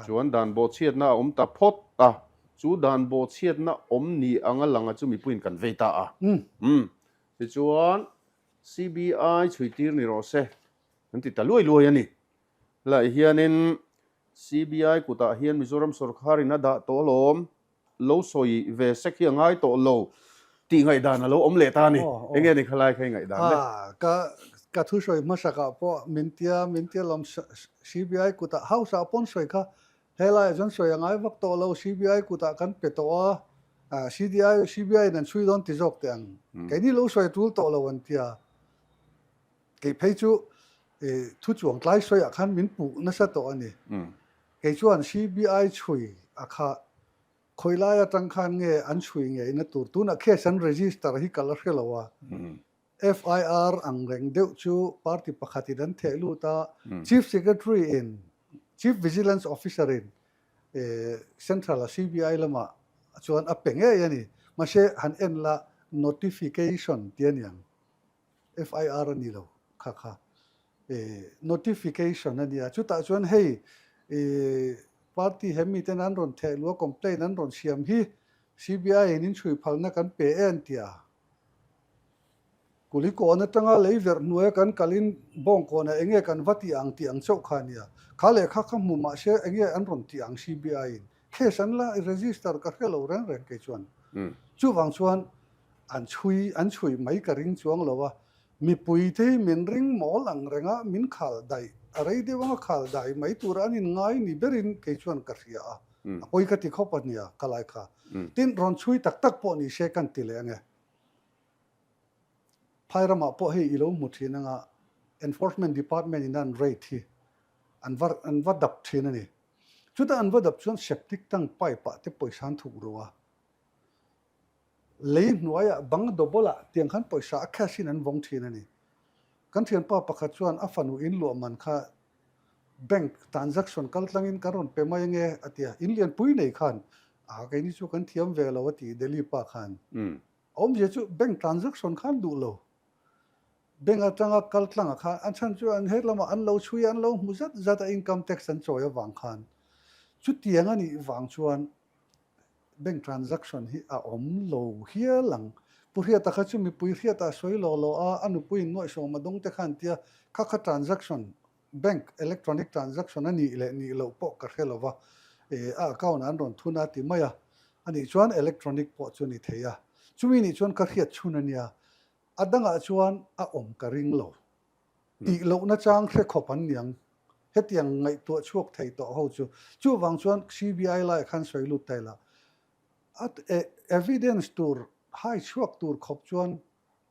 Chuan dan bawhchhiatna a awm ta phawt a, chu dan bawhchhiatna awm ni anga langa chu mipuiin kan vei ta a. Umm. Tichuan CBI chhuitir ni rawh se an ti ta luai luai a ni. Helaiah hianin CBI kutah hian Mizoram sawrkharin a dah tawh alawm, lo sawi ve sek hi a ngai tawh lo tih ngaihdan a lo awm leh ta a ni. Eng nge ni khalai kha i ngaihdan le? Ka ka thusawi hmasakah pawh min tia min tia lawm CBI kutah house ah pawn sawi kha helaiah chuan sawi a ngai vak tawh lo CBI kutah kan pe tawh a, CDI CBI in an chhui dawn ti zawk teh ang. Keini lo sawi tul tawh lo an tia. Kei phei chu thu chuang tlai sawiah khan min puh nasa tawh a ni. Kei chuan CBI chhui a kha khawi lai atang khan nge an chhui ngeina tur tunah case an register hi ka la hre lo a. FIR ang reng deuh chu party pakhatin an theh lut a, Chief Secretary in Chief Vigilance Officer in Central a CBI lamah chuan a pe ngei a ni. Mahse han en la notification ti a niang. FIR a ni lo kha kha. Notification a nia. Chutah chuan hei party he miten an rawn theh luh a, complaint an rawn siam hi CBI in inchhui phalna kan pe e an ti a. Kulikawn atanga lei verh hnuaia kan kalin Bawngkawnah enge kan va tih ang tih ang chauh kha a nia. Kha lehkha kha hmu mahse enge an rawn tih ang CBI in case an la register ka hre lo reng reng kei chuan. Chuvang chuan an chhui an chhui mai ka ring chuang lo a, mipui te hi min ring mawl ang reng a, min khal daih a rei deuh anga khal dai mai tur an in ngai ni berin kei chuan ka hria a, a pawi ka ti khawp a nia ka lai kha. Tin rawn chhui tak tak pawh ni se kan ti leh ange. Phai ramah pawh hei i lo hmu thin anga Enforcement Department in an rate hi an va an va dap thin a ni. Chutah an va dap chuan septic tank pipe ah te pawisa an thuk ru a. Lei hnuaiah bang double ah tiang khan pawisa a cash in an vawng thin a ni. Kan thianpa pakhat chuan a fanu in luah man kha bank transaction kal tlangin kan rawn pe mai ange a ti a. In lianpui nei khan a keini chu kan thiam ve lo a ti Delhi pa khan. A awmzia chu bank transaction khan duh lo. Bank atanga kal tlangah khan a chhan chu an he lamah an lo chhui a, an lo hmu zat zat a income tax an chawi avang khan. Chutiang a nih vang chuan bank transaction hi a awm lo hial ang. Pu Hriata kha chu mipui Hriata a sawi lo lo a, a nupuiin nuaihsawm a dawng te khan tia kha kha transaction Bank electronic transaction a nih leh nih loh pawh ka hre lo va, a account ah an rawn thun a ti mai a, a nih chuan electronic pawh chu ni thei a, chumi nih chuan ka hriat chhun a nia, a dangah chuan a awm ka ring lo. Tih lohna chang hre khawp an niang, hetiang ngaihtuah chhuak thei tawh ho chu. Chuvang chuan CBI laiah khan sawi lut ta ila, a evidence tur hai chhuak tur khawp chuan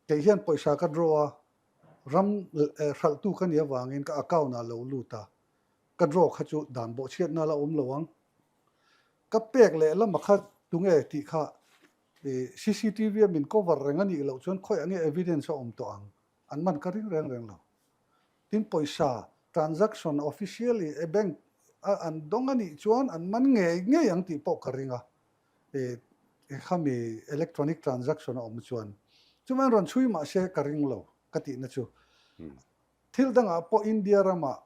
kei hian pawisa ka draw a, Ram hralhtu ka nih avangin ka account ah lo lut a, ka draw kha chu dan bawhchhiatna la awm lo ang. Ka pek leh lama kha tunge tih kha cctv a min cover reng a nih loh chuan khawiah nge evidence a awm tawh ang, an man ka ring reng reng lo. Tin pawisa transaction officially e bank a an dawng a nih chuan an man ngei ngei ang tih pawh ka ring a. Khami electronic transaction a awm chuan chuan rawn chhui mah se ka ring lo ka tihna chu. Thil dangah pawh India ramah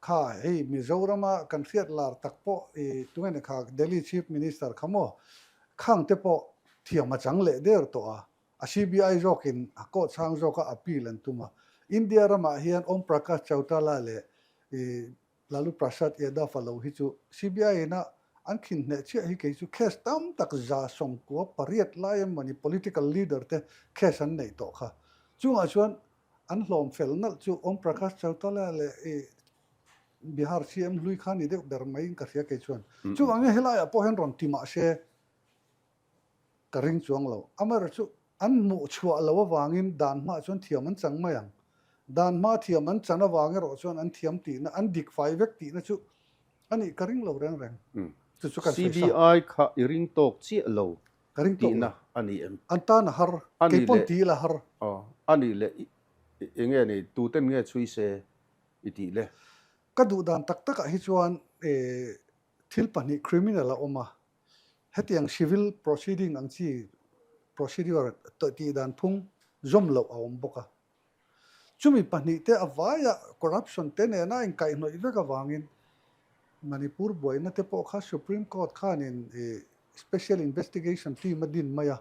kha hei Mizorama kan hriat lar tak pawh i tunge ni kha Delhi Chief Minister kha maw khang te pawh thiam a chang leh der tawh a, a CBI zawkin a court sang zawka appeal an tum a. India ramah hian Om Prakash Chautala leh i Lalu Prasad Yadav a lo hi chu CBI in a an khin hneh chiah hi kei chu case tam tak 98 lai emawni political leader te case an neih tawh kha. Chungah chuan an hlawm fel nalh chu Om Prakash Chautala leh i Bihar CM hlui kha ni deuh ber maiin ka hria kei chuan. Chuvangin helaiah pawh hian rawn ti mahse Ka ring chuang lo. Amaherawhchu an hmuh chhuah lo avangin dan hmaah chuan thiam an chang mai ang. Dan hmaa thiam an chan avang erawh chuan an thiam tihna, an dik fai vek tihna chu a nih ka ring lo reng reng. Chu chu kan sawi sa. CBI kha i ring tawk chiah lo Ka ring tawk lo. tihna a ni em? An tan a har. A Kei nih pawn leh ti ila har. Aw, a nih leh eng nge ni, tuten nge chhui se i tih le? Ka duh dan tak takah hi chuan thil pahnih criminal a awm a, Hetiang civil proceeding ang chi procedure tih dan phung zawm loh a awm bawk a. Chumi pahnihte a vaia corruption te nena inkaihhnawih vek avangin Manipur buaina te pawh kha Supreme Court khanin special investigation team a din mai a.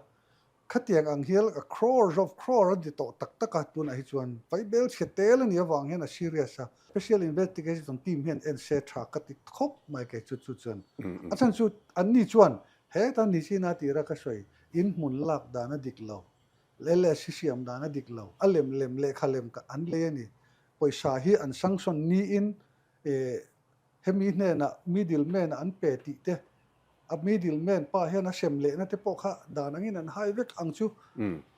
Khatiang ang hial a crores of crore a di tawh tak tak a, tunah hi chuan vaibel chhe tel a nih avang hian a serious a, special investigation team hian en se tha ka ti khawp mai kei chu chu chuan. A chhan chu anni chuan heta Nichina tira ka sawi in hmun lak dan a dik lo, LSC siam dan a dik lo, a lem lem lehkha lem ka an lei a ni, pawisa hi an sanction niin hemi hnenah middle man an pe tih te A middle man pa hian a sem lehna te pawh kha dan angin an hai vek ang chu.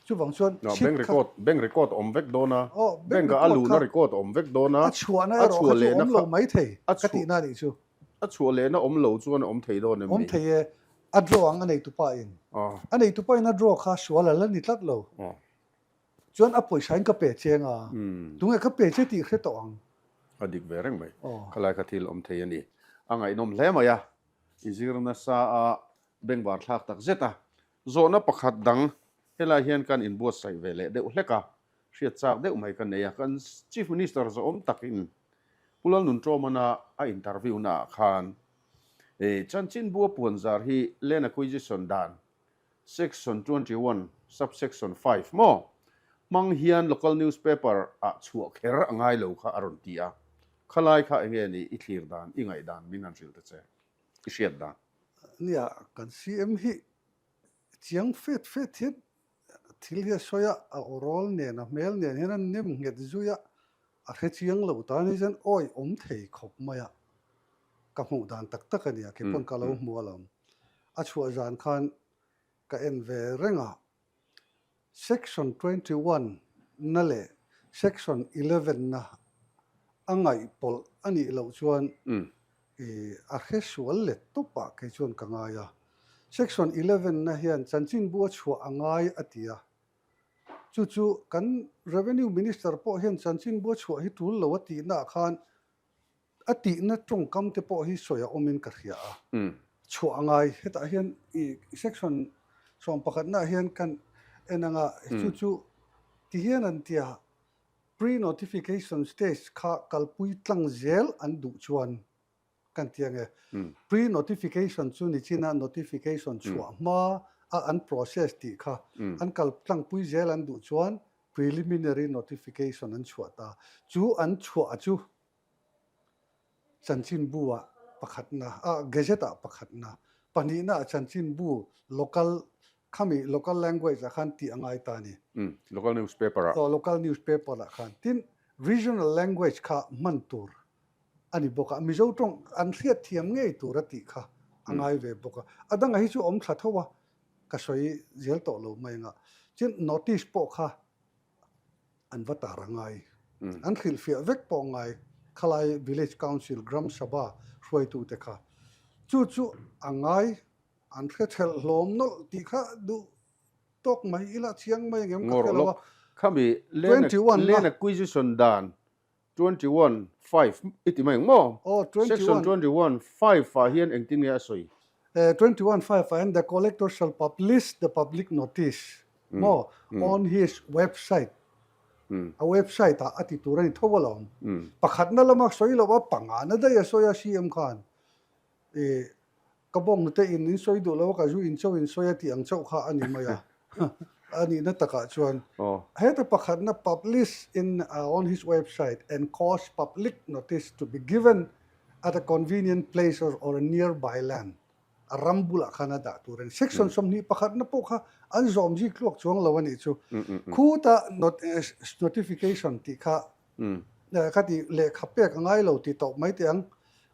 Chuvang chuan chip kha. Bank record, bank record awm vek dawn a. Bank ah a luhna record awm vek dawn a. A chhuahna erawh kha chu awm lo mai thei ka tihna a nih chu. A chhuah lehna awm lo chuan awm thei dawn em ni? Awm thei e. A draw ang a neitupa in. A neitupa in a draw kha sual a la ni tlat lo. Chuan a pawisa in ka pe cheng a, tunge ka pe che tih hre tawh ang. A dik ve reng mai. Khalai kha thil awm thei a ni. A ngaihnawm hle mai a, i zir nasa a bengvar thlak tak zet a. Zawhna pakhat dang helai hian kan inbuatsaih ve leh deuh hlek a. Hriat chak deuh mai ka nei a, kan Chief Minister zawhawm takin Pu Lalnuntawmana a interview naah khan chanchinbu a puanzar hi Land Acquisition dan Section 21 Subsection 5 maw hmang hian local newspaper ah chhuah kher a ngai lo kha a rawn ti a, khalai kha enge ni i thlir dan, i ngaihdan min han hrilh ta che, i hriat dan. Nia, kan CM hi chiang fet fet hian Thil hi a sawi a, a awrawl nen a hmel nen hian a nem nghet zui a, a hre chiang lo tan hi chuan awi awm thei khawp mai a, ka hmuh dan tak tak a nia, kei pawn ka lo hmu alawm. A chhuah zan khan ka en ve reng a, Section 21 na leh Section 11 na a ngaihpawlh a nih loh chuan I a hre sual let tawp ah kei chuan ka ngai a. Section 11 na hian chanchinbu a chhuah a ngai a ti a. Chu chu kan Revenue Minister pawh hian chanchinbu a chhuah hi tul lo a tihna ah khan a tihna tawngkam te pawh hi sawi a awmin ka hria a. Chhuah a ngai. Hetah hian i section 11 na ah hian kan en anga chu chu ti hian an ti a. Pre-notification stage kha kalpui tlang zel an duh chuan kan ti ange. Pre-notification chu nichina notification chhuah hma a an process tih kha an kal tlangpui zel an duh chuan preliminary notification an chhuah ta. Chu an chhuah chu chanchinbu ah pakhatna, ah gazette ah pakhatna, pahnihna ah chanchinbu local khami local language ah khan tih a ngai ta a ni. Umm, local newspaper ah. Aw, local newspaper ah khan. Tin, regional language kha hman tur a ni bawk a, Mizo tawng an hriat thiam ngei tur a tih kha a ngai ve bawk a. A dangah hi chu awm thla tho a, ka sawi zel tawh lo mai anga. Tin, notice pawh kha an va tar a ngai. An hrilhfiah vek pawh ngai khalai Village Council, Gram Sabha hruaitute kha. Chu chu a ngai an hre thelh hlawm nawlh tih kha duh tawk mai ila chiang mai engem ka hre lo a. Khami land acquisition dan 21 5 i ti mai ang maw? Aw, 21. Section 21 5 ah hian engtin nge a sawi? 21 5 ah hian the collector shall publish the public notice maw on his website a website ah a ti tur a ni tho alawm. Pakhatna lama sawi lo a pangana daih a sawi a CM khan i Ka bawnghnute in in sawi duh lo a, ka zu in chauh in sawi a tih ang chauh kha a ni mai a. A nihna takah chuan heta pakhatna publish in on his website and cause public notice to be given at a convenient place or a nearby land a ram bulah khan a dah tur a ni. Section 20 pakhatna pawh kha an zawm zik tluak chuang lo a nih chu. Khuta notification tih kha Ka ti lehkha pek a ngai lo ti tawh mai teh ang.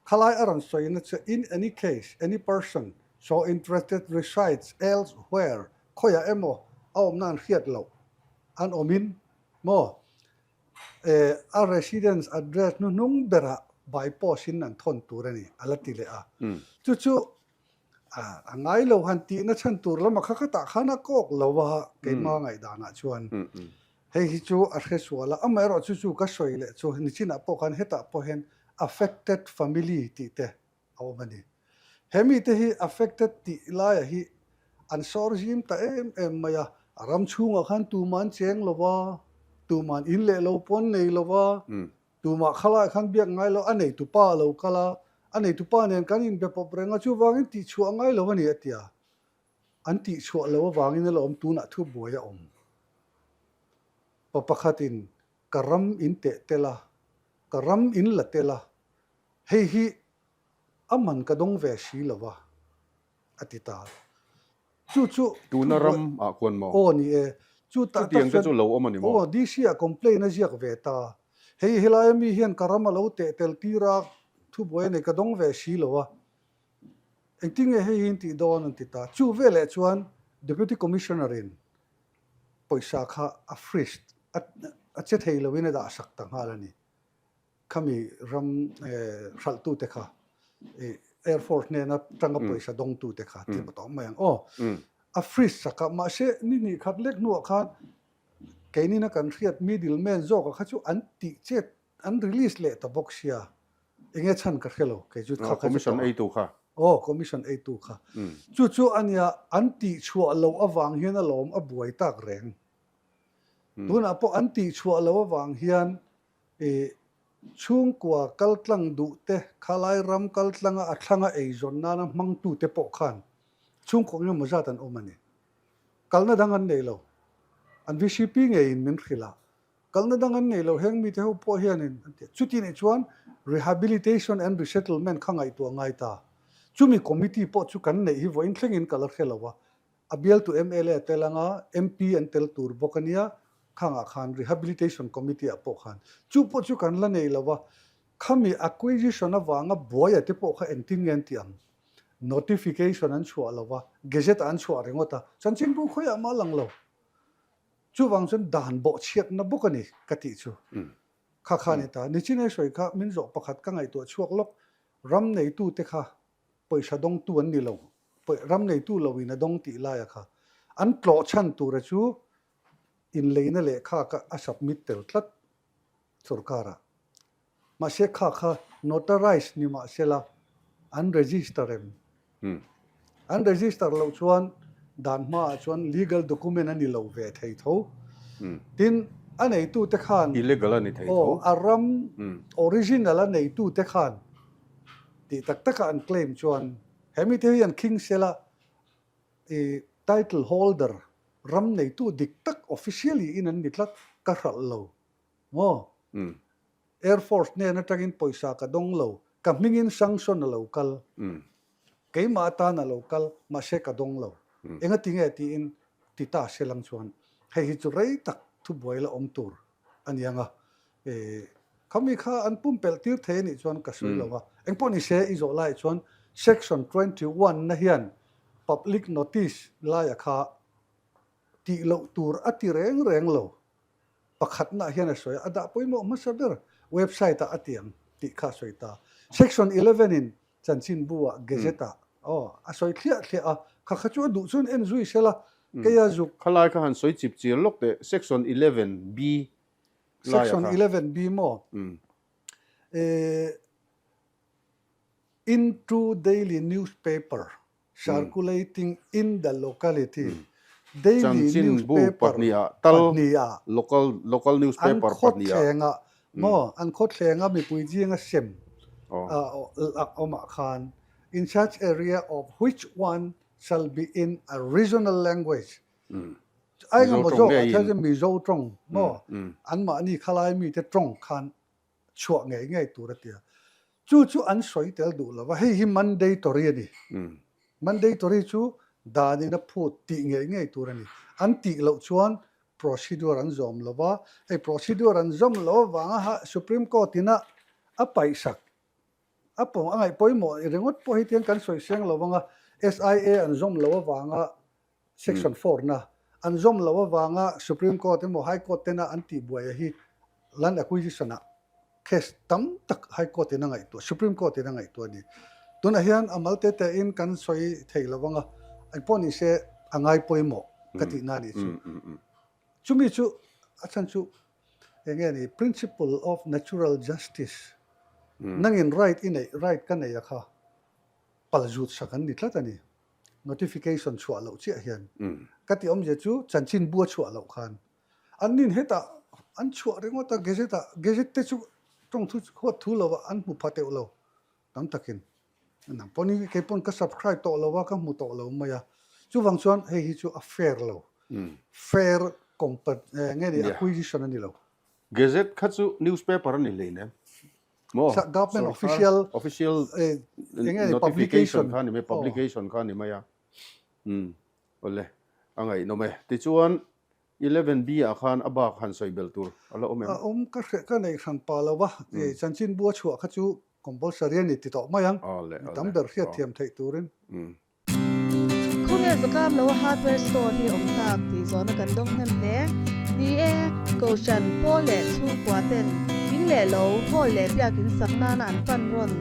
Khalai a rawn sawi na che in any case, any person so interested resides else where khawiah emaw a awmna an hriat loh an awmin maw eh a residence address hnuhnung berah by post in an thawn tur a ni a la ti leh a. Chu chu A ngai lo han tihna chhan tur lama kha khatah khan a kawk lo a, keimah ngaihdanah chuan hei hi chu a hre sual a, amaherawh chu chu ka sawi leh chu nichinah pawh khan hetah pawh hian affected family tih te a awm a ni. He mite hi affected tih laiah hi an sawr zim ta em em mai a, a ram chhungah khan tumah an cheng lo va, tumah an in leh lo pawh an nei lo va, Tumah khalai khan biak ngai lo, a neitupa a lo kal a, a neitupa nen kan inbe pawp reng a, chuvangin tihchhuah ngai lo a ni a ti a. An tihchhuah lo avangin a la awm tunah thu buai a awm. Pa pakhatin ka ram in teh tel a, ka ram in la tel a, hei hi a man ka dawng ve si lo va, a ti ta. Chu chu Tuna ram ah kuan maw? Aw ni e. Chu tak tak Chutiang te chu lo awm a ni maw? Aw, DC ah complaint a ziak ve ta. Hei helai ami hian ka ram a lo teh tel tir a, thubuai a nei ka dawng ve si lo a. Engtin nge hei hi in tih dawn an ti ta. Chu veleh chuan Deputy Commissioner in pawisa kha a freeze a che thei lo in a dah sak ta nghal a ni. Khami ram hralhtute kha Air Force hnena tanga pawisa dawngtute kha tih pawh tawh mai ang aw. A freeze sak a, mahse ni hnih khat lek hnuah khan keinina kan hriat middle man zawka kha chu an tih chet an release leh ta bawk sia enge chhan ka hre lo kei chu kha kha chu Commission eitu kha. Aw commission eitu kha. Chu chu ania an tih chhuah loh avang hian alawm a buai tak reng. Tunah pawh an tihchhuah loh avang hian i chhungkua kaltlang duh te, khalai ram kaltlanga a thlanga eizawn nana hmangtute pawh khan chhungkaw engemaw zat an awm a ni. Kalna dang an nei lo. An VCP ngeiin min hrilh a, kalna dang an nei lo heng mite ho pawh hianin an ti a. Chuti nih chuan Rehabilitation and Resettlement kha ngaihtuah ngai ta. Chumi committee pawh chu kan neih hi vawiin thlengin ka la hre lo a. A bialtu mla a tel anga, MP an tel tur bawk a nia, khangah khan Rehabilitation Committee ah pawh khan chu pawh chu kan la nei lo a, khami acquisition avanga buaia te pawh kha engtin nge an tih ang? Notification an chhuah lo a, gazette ah an chhuah ringawt a, chanchinbu khawiah mah a lang lo. Chuvang chuan dan bawhchhiatna bawk a ni ka tih chu. Kha kha a ni ta. Nichin sawi kha min zawh pakhat ka ngaihtuah chhuak lawk, ram neitute kha pawisa dawngtu an ni lo, ram neitu lo in a dawng tih laia kha an tlawh chhan tura chu inleina lehkha kha a submit tel tlat sorkarah. Mahse kha kha notarized ni mahsela an register em? An register loh chuan dan hmaah chuan legal document a ni lo ve thei tho. Tin, a neitute khan Illegal a ni thei tho. Aw, a ram original a neitute khan Tih tak taka an claim chuan he mite hi an khing sela i title holder ram neitu dik tak officially in an ni tlat ka hralh lo maw? Air Force hnen atangin pawisa ka dawng lo, ka hmingin sanction a lo kal, keimah atan a lo kal mahse ka dawng lo, engati nge tiin ti ta selang chuan hei hi chu rei tak thubuai la awm tur a ni ang a, Khami kha an pumpelh tir thei a nih chuan ka sawi lo a, engpawh ni se i zawh laiah chuan Section 21 na hian public notice laia kha tih loh tur a ti reng reng lo. Pakhatnaah hian a sawi a, a dah pawimawh hmasa ber website ah a ti ang tih kha a sawi ta. Section 11 in chanchinbu ah gazette ah aw a sawi thliah thliah a, kha kha chu a duh chuan en zui sela keia zuk. Khalai kha han sawi chip chir lawk teh Section 11 B Section 11B maw? In two daily newspaper circulating in the locality, daily newspaper pahniha an khawthlengah maw, an khawthlenga mipui zinga sem a awmah khan, in such area of which one shall be in a regional language A engemaw zawk ah khan chuan Mizo tawng maw anmahni khalai mite tawng khan chhuah ngei ngei tur a ti a. Chu chu an sawi tel duh lo va, hei hi mandatory a ni. Mandatory chu danin a phut tih ngei ngei tur a ni. An tih loh chuan procedure an zawm lo va, hei procedure an zawm loh avanga Supreme Court ina a paihsak A pawng a ngaih pawimawh ringawt pawh hi tiang kan sawi seng lo anga SIA an zawm loh avanga Section 4 na an zawm loh avanga Supreme Court emaw High Court tena an tihbuai a hi Land Acquisition ah case tam tak High Court in a ngaihtuah Supreme Court in a ngaihtuah a ni. Tunah hian a mal te te in kan sawi thei lo anga engpawh ni se a ngai pawimawh ka tihna a nih chu. Chumi chu a chhan chu eng nge ni principle of natural justice nangin right i neih right ka nei a kha pal zut sak an ni tlat a ni. Notification chhuah loh chiah hian ka tih awmzia chu chanchin bu a chhuah loh khan an nin hetah an chhuah ringawt a gazette ah gazette te chu tawngthu huat thu lo ah an hmu pha teuh lo tam takin. Nang pawh ni kei pawn ka subscribe tawh lo a ka hmu tawh lo mai a chuvang chuan hei hi chu a fair lo fair compa nge ni acquisition a ni lo. Gazette kha chu newspaper a ni hleinem maw? Government official official notification kha a ni mai publication kha a ni mai a awle a ngaihnawm e tichuan 11 B ah khan a bak han sawi belh tur a la awm em? A awm ka hre ka nei hran pah lo a chanchinbu a chhuah kha chu Compulsory a ni ti tawh mai ang, mi tam ber hriatthiam theih turin. Khawnge zakam lo a hardware store hi awm tak tih zawhna kan dawng hnem hle. Ni e, Kohhran, Pawl leh chhungkua ten in leh lo, hall leh biakin sak nana an pan rawn.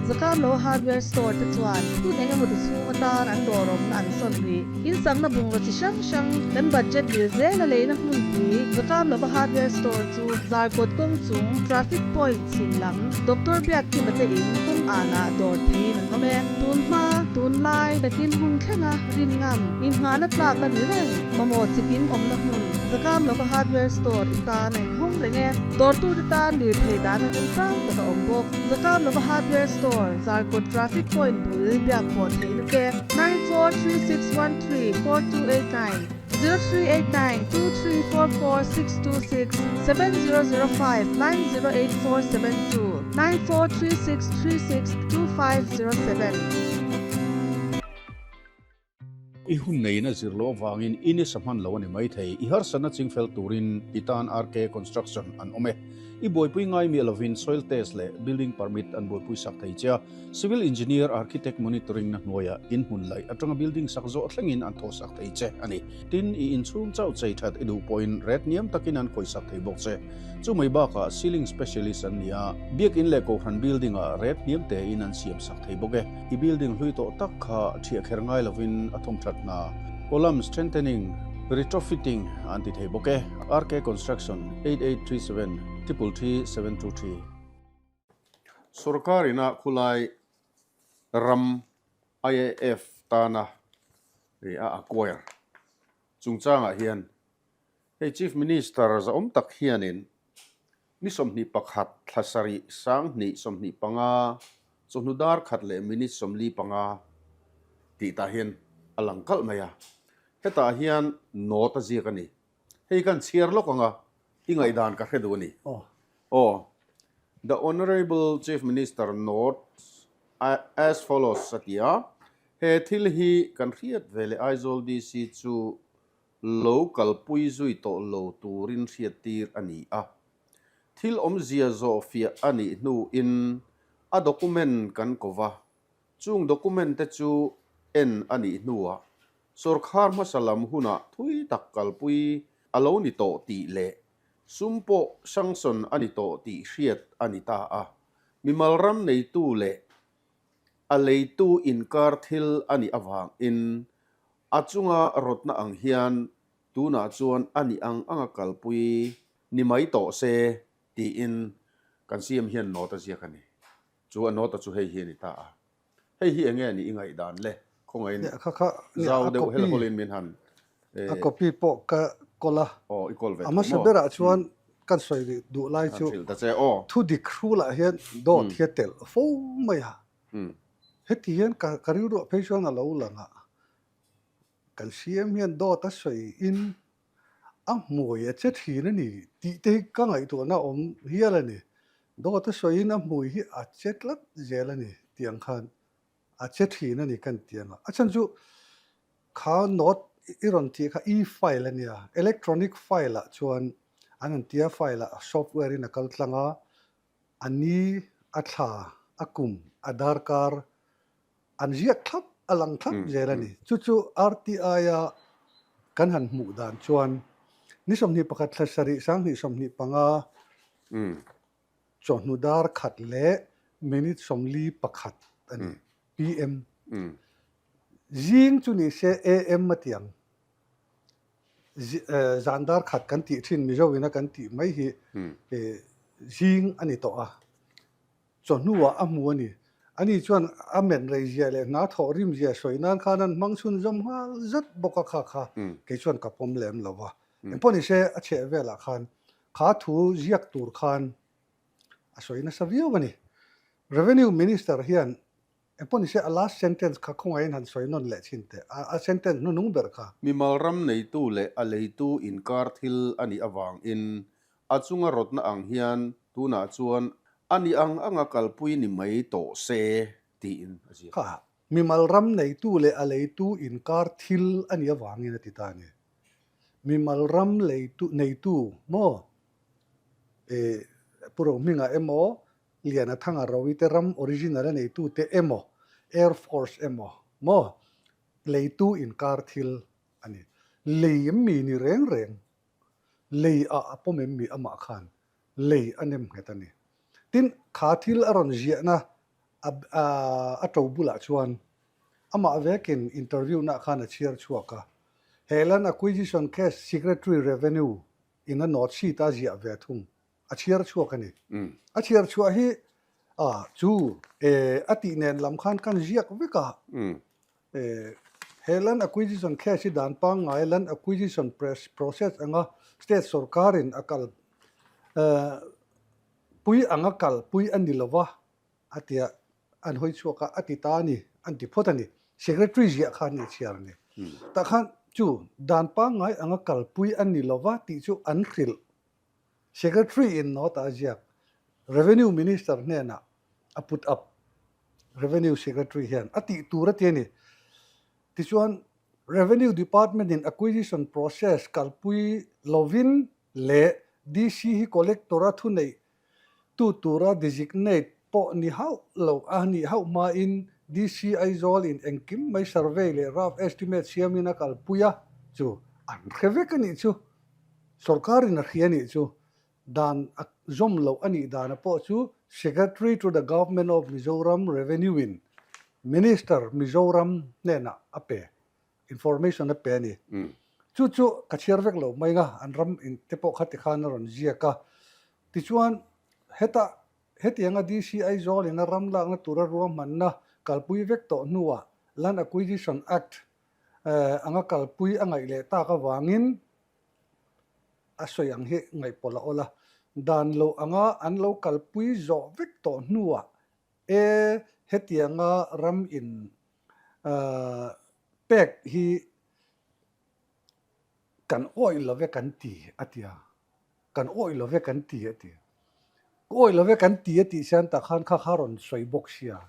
Zakam lo a hardware store te chuan hun eng emaw ti chhung atan an dawrawmna an sawn rih. In sakna bungraw chi hrang hrang kan budget mil zela leina hmunpui Zakam lova hardware store chu Zarkawt kawng chung traffic point chhim lam Doctor Biakkima te in kawng. Mangan-ah dawr theiin an awm e. Tunhma, tunlai, nakin hun thlenga rin ngam, inngahna tlak la ni reng, mamawh chikim awmna hmun, zakam lova hardware store i tan a inhawng reng e. Dawrtute tan lirthei dahna remchang tak a awm bawk. Zakam lova hardware store, Zarkawt traffic point bul biakpawh theihna te, 9436134289, 03892344 626, 7005 908472, 9436362507. I hun neiin a zir loh avangin i nisa hman lo a ni maithei. I harsatna chingfel turin i tan RK Construction an awm e. I buaipui ngai miah lovin soil test leh building permit an buaipui sak thei che a. Civil Engineer Architect Monitoring na hnuaiah in hmun laih atanga building sak zawh thlengin an thawh sak thei che a ni. Tin, i inchhung chauh chei that i duh pawhin ret hniam takin an khawih sak thei bawk che. Chu mai bakah ceiling specialist an ni a, biakin leh kohhran building ah ret hniam tein an siam sak thei bawk e. I building hlui tawh tak kha thiah kher ngai lovin a thawm that hna, column strengthening, retrofitting an ti thei bawk e. RK Construction, 8837 333 723. Sorkar ina khulai ram IAF tana a acquire chungchangah hian hei Chief Minister zahawm tak hianin ni 21 thla sarih 20 25 chawhnu dar khat leh minute 45 tih tah hian a lang kalh mai a, hetah hian note a ziak a ni. Hei kan chhiar lawk ang a, i ngaihdan ka hre duh a ni. Aw, The Honourable Chief Minister notes as follows a ti a, He thil hi kan hriat ve leh Aizawl DC chu lo kalpui zui tawh lo turin hriattir a ni a. Thil awmzia zawh fiah a nih hnuin a document kan ko va, Chung document te chu en a nih hnuah sawrkhar hmasa lam hunah thui tak kalpui a lo ni tawh tih leh sum pawh sanction a ni tawh tih hriat a ni ta a. Mimal ram neitu leh a leitu inkar thil a nih avangin a chunga rawtna ang hian tunah chuan a nih ang anga kalpui ni mai tawh se tiin kan CM hian note a ziak a ni. Chu a note chu hei hi a ni ta a. Hei hi enge a nih i ngaihdan le? Khawngaihin zau deuh hel hawlin min han A copy pawh ka kawl a. Aw, i kawl ve tho maw? A hmasa berah chuan kan sawi duh lai chu thu dik hrulah hian dawt hi a telh fo mai a. Heti hian ka rilruah phei chuan a lo lang a, kan CM hian dawt a sawiin A hmui a che thin a ni tih te hi ka ngaihtuahna awm hial a ni. Dawt a sawiin a hmui hi a che tlat zel a ni tih ang khan a che thin a ni kan ti ang a. A chhan chu kha note i rawn tih kha e-file a nia, electronic file ah chuan an han tia file ah software in a kal tlang a, a ni, a thla, a kum, a darkar An ziak thlap, a lang thlap zel a ni. Chu chu RTI-a kan han hmuh dan chuan ni 21 thla sarih 20 25 chawhnu dar khat leh minute 41 a ni, PM. Zing chu ni se AM a ti ang. Zan dar khat kan tih thin Mizo ina kan tih mai hi zing a ni tawh a. Chawhnuah a hmu a ni. Ani chuan a men rei zia leh hna thawh rim zia sawi nan khan an hmang chhunzawm nghal zet bawk a kha kha kei chuan ka pawm lem lo va. Engpawh ni se a chheh velah khan kha thu ziak tur khan a sawi nasa viau a ni. Revenue Minister hian engpawh ni se a last sentence kha khawngaihin han sawi nawn leh chhin teh. A sentence hnuhnung ber kha. Mimal ram neitu leh a leitu inkar thil a nih avangin A chunga rawtna ang hian tunah chuan a ni ang anga kalpui ni mai tawh se tiin a ziak. Kha mimal ram neitu leh a leitu inkar thil a nih avangin a ti ta a ni. Mimal ram leitu neitu maw eh Pu Rohminga emaw Liana Thanga Rawite ram original a neitute emaw Air Force emaw maw leitu inkar thil a ni. Lei em mi ni reng reng Lei ah a pawm em mi amah khan lei a nem nghet a ni. Tin, kha thil a rawn ziahna a to bulah chuan amah vekin interview nah khan a chhiar chhuak a. He land acquisition case Secretary Revenue in a note sheet a ziah ve thung a chhiar chhuak a ni. A chhiar chhuah hi A, chu e a tih nen lam khan kan ziak vek a. E, he Land Acquisition case hi dan pangngai Land Acquisition Process anga State sorkarin a kal pui anga kal pui a ni lova a tia an hawi chhuak a, a ti ta a ni, an ti phawt a ni. Secretary ziah khan ni chhiar a ni. Tah khan chu dan pangngai anga kalpui a ni lova tih chu an hrilh. Secretary in note a ziak. Revenue Minister hnenah a put up. Revenue Secretary hian a tih tur a ti a ni. Tichuan Revenue Department in acquisition process kalpui lovin leh DC hi Collector a thuneih Tu tura designate pawh ni hauh lo a nih hauh hmain DC Aizawl in engkim mai survey leh rough estimate siamin a kalpui a chu an hre vek a nih chu. Sorkarin a hria nih chu. Dan a zawm loh a nih dana pawh chu Secretary to the Government of Mizoram Revenue in Minister Mizoram hnenah a pe. Information a pe a ni. Chu chu ka chhiar vek lo mai nga, an ram in te pawh kha tikhan a rawn ziak a. Tichuan, heta hetianga DC Aizawl in a ram lakna tura ruahmanna kalpui vek tawh hnuah Land Acquisition Act anga kalpui a ngaih leh tak avangin a sawi ang hi ngaihpawlh a awl a. Dan lo anga an lo kalpui zawh vek tawh hnuah E, hetianga ram in pek hi kan awih lo ve kan ti a ti a, kan awih lo ve kan ti a ti. Ka awih lo ve kan ti a tih sian tah khan kha kha rawn sawi bawk sia.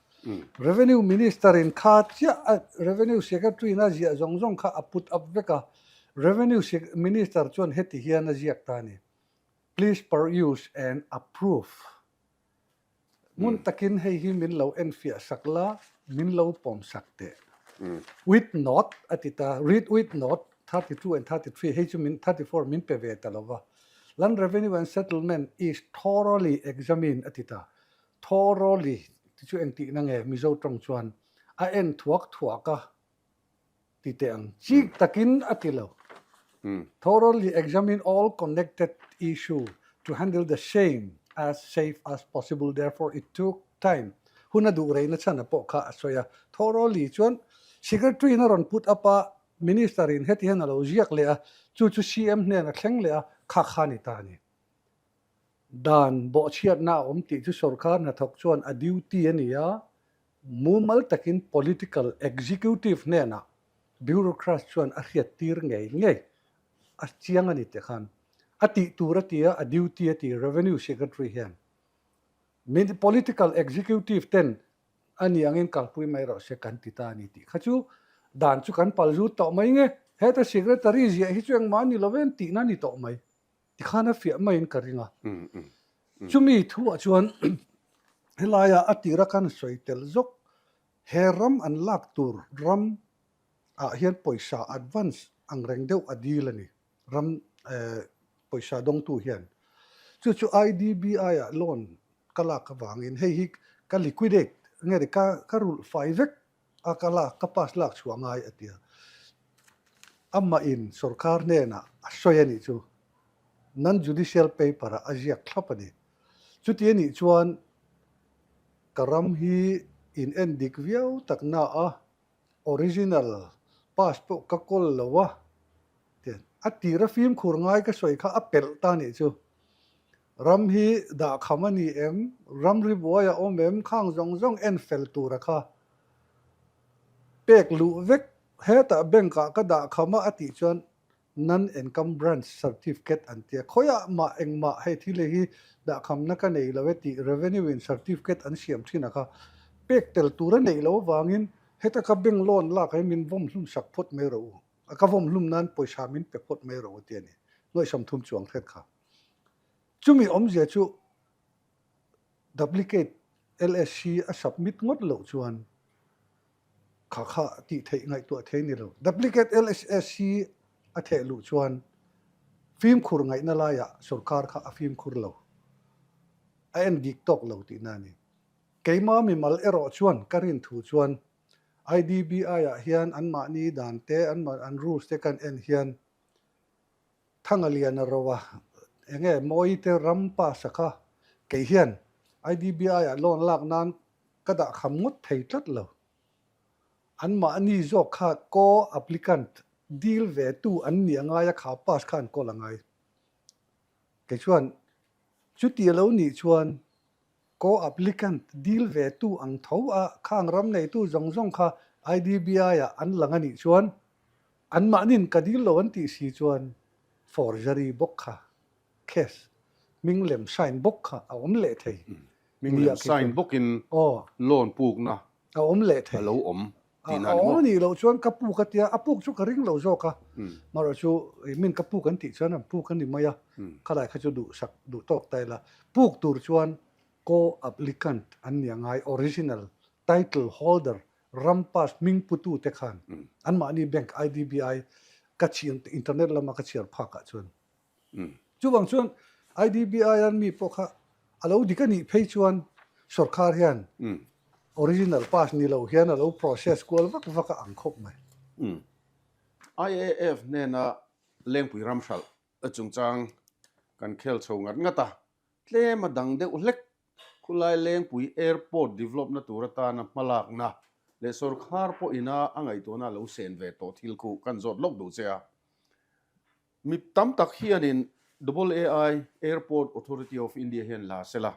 Revenue Minister in kha chiah a Revenue Secretary in a ziah zawng zawng kha a put up vek a, Revenue Minister chuan heti hian a ziak ta a ni, Please peruse and approve. Hmun takin hei hi min lo enfiah sak la, min lo pawm sak teh. With note a ti ta, read with note 32 and 33 hei chu min 34 min pe ve ta lo va. Land Revenue and Settlement is thoroughly examined a ti ta. Thoroughly ti chu engtihna nge Mizo tawng chuan a en thuak thuak a. ti teh ang. Chik takin a ti lo. Thoroughly examine all connected issue to handle the same as safe as possible therefore it took time. Hun a duh reina chhan a pawh kha a sawi a. Thoroughly chuan Secretary in a rawn put up a, Minister in heti hian a lo ziak leh a, chu chu CM hnen a thleng leh a, kha kha ni ta a ni. Dan bawhchhiatna a awm tih chu sorkar hnathawk chuan a duty a ni a, Mumal takin political executive hnenah bureaucrats chuan a hriattir ngei ngei a chiang a ni tih khan a tih tur a ti a, a duty a ti Revenue Secretary hian. Min political executive ten a ni angin kalpui mai rawh se kan ti ta a ni tih kha chu dan chu kan pal zut tawh mai nge, heta secretary ziah hi chu engmah a ni lo em tihna a ni tawh mai. Tikhan a fiah maiin ka ring a. Chumi thuah chuan helaia a tira khan sawi tel zawk, he ram an lak tur ram ah hian pawisa advance ang reng deuh a dil a ni, ram pawisa dawngtu hian. Chu chu IDBI ah loan ka lak avangin hei hi ka liquidate nge ni ka rulh fai vek a ka lak ka pass lak chhuah ngai a ti a. Amah in sorkar hnenah a sawi a nih chu non-judicial paper ah a ziak thlap a ni. Chuti a nih chuan ka ram hi in en dik viau tak na a original pass pawh ka kawl lo a tian a tira fimkhur ngai ka sawi kha a pelh ta a nih chu. Ram hi dahkham a ni em? Ramri buai a awm em? Khang zawng zawng en fel tura kha pek luh vek hetah bank ah ka dahkham a a tih chuan non encumbrance certificate an tia. Khawiah mah engmah hei thil hei hi dahkhamna ka nei lo e tih revenue in certificate an siam thin a kha pek tel tur a neih loh avangin heta ka bank loan lak hi min vawm hlum sak phawt mai rawh u. A ka vawm hlum nan pawisa min pe phawt mai rawh u ti a ni. Nuaihsam thum chuang hret kha. Chumi awmzia chu duplicate LSC a submit ngawt loh chuan kha kha tih theih ngaihtuah thei ni lo. Duplicate LSC a theh luh chuan fimkhur ngaihna laiah sorkar kha a fimkhur lo. A en dik tawk lo tihna a ni. Keima mimal erawh chuan ka rin thu chuan IDBI-ah hian anmahni dan te, an rules te kan en hian Thanga Liana Roa enge Mawite ram pa sakha kei hian. IDBI ah loan lak nan ka dah kham ngawt thei tlat lo. Anmahni zawk kha co-applicant dil ve tu an nih a ngai a, kha pass kha an kawl a ngai. Kei chuan chuti a lo nih chuan co-applicant dil ve tu ang tho a khang ram neitu zawng zawng kha IDBI ah an lang a nih chuan anmahnin ka dil lo an tih si chuan forgery bawk kha case hming lem sign bawk kha a awm leh thei. Hming lem sign bawkin loan pukna a awm leh thei. A lo awm tihna a ni maw? A awm a nih loh chuan ka puk a tia, a puk chu ka ring lo zawk a, marawh chu min ka puk an tih chuan an puk a ni mai a, khalai kha chu duhsak duh tawk ta ila, puk tur chuan co-applicant an ni a ngai, original title holder ram pass hming putu te khan anmahni bank IDBI ka chhiar internet lama ka chhiar phakah chuan Chuvang chuan IDBI an mi pawh kha a lo dik a nih phei chuan sorkar hian original pass ni lo hian a lo process kual vak vak a ang khawp mai. IAF hnena Lengpui ram hralh chungchang kan khel chho ngat ngat a, tlem a dang deuh hlek khulai Lengpui Airport develop na tur atana hmalakna leh sorkar pawhina a ngaihtuahna a lo sen ve tawh thil khu kan zawt lawk duh che a. Mi tam tak hianin AAI, Airport Authority of India hian la se la,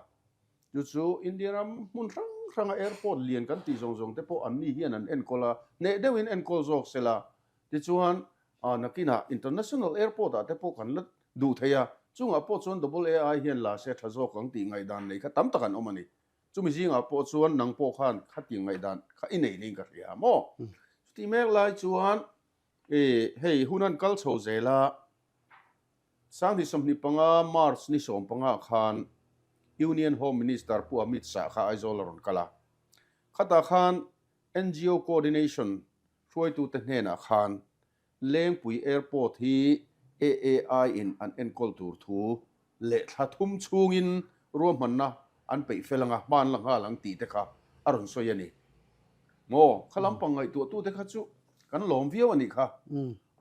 chu chu India ram hmun hrang hranga airport lian kan tih zawng zawng te pawh anni hian an enkawl a, hneh deuhin enkawl zawk se la, tichuan nakinah international airport ah te pawh kan la duh thei a, chungah pawh chuan AAI hian la se tha zawk ang tih ngaihdan nei kha tam tak an awm a ni. Chumi zingah pawh chuan nang pawh khan khatiang ngaihdan kha i nei niin ka hria maw? Chutih mek lai chuan E, hei hun an kal chho zel a, 2025 March ni 15 khan Union Home Minister Pu Amit Shah kha Aizawl a rawn kal a. Khatah khan NGO Coordination hruaitute hnenah khan Lengpui Airport hi AAI in an enkawl tur thu leh thla thum chhungin ruahmanna an peih fel anga hman la nghal ang tih te kha a rawn sawi a ni. Maw, kha lampang ngaihtuahtute kha chu kan lawm viau a nih kha.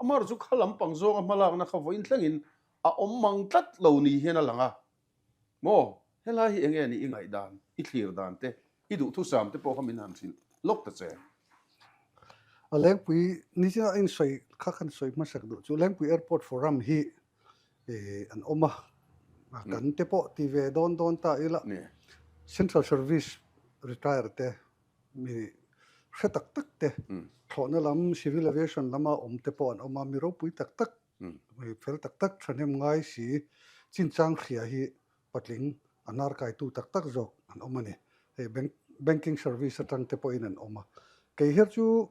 Amaherawhchu chu kha lampang zawnga hmalakna kha vawiin thlengin a awm mang tlat lo ni hian a lang a. Maw, helai hi enge ni i ngaihdan, i thlir dan te, i duhthusam te pawh kha min han hrilh lawk ta che. A Lengpui, nichina a insawi kha kan sawi hmasak duh chu Lengpui Airport Forum hi an awm a, kan te pawh ti ve dawn dawn ta ila Central Service retire te mi hre tak tak te thlawhna lam Civil Aviation lama awm te pawh an awm a, mi ropui tak tak mi fel tak tak thahnem ngai si chinchang hria hi patling a hnar kaitu tak tak zawk an awm a ni. Hei banking service atang te pawhin an awm a, kei her chu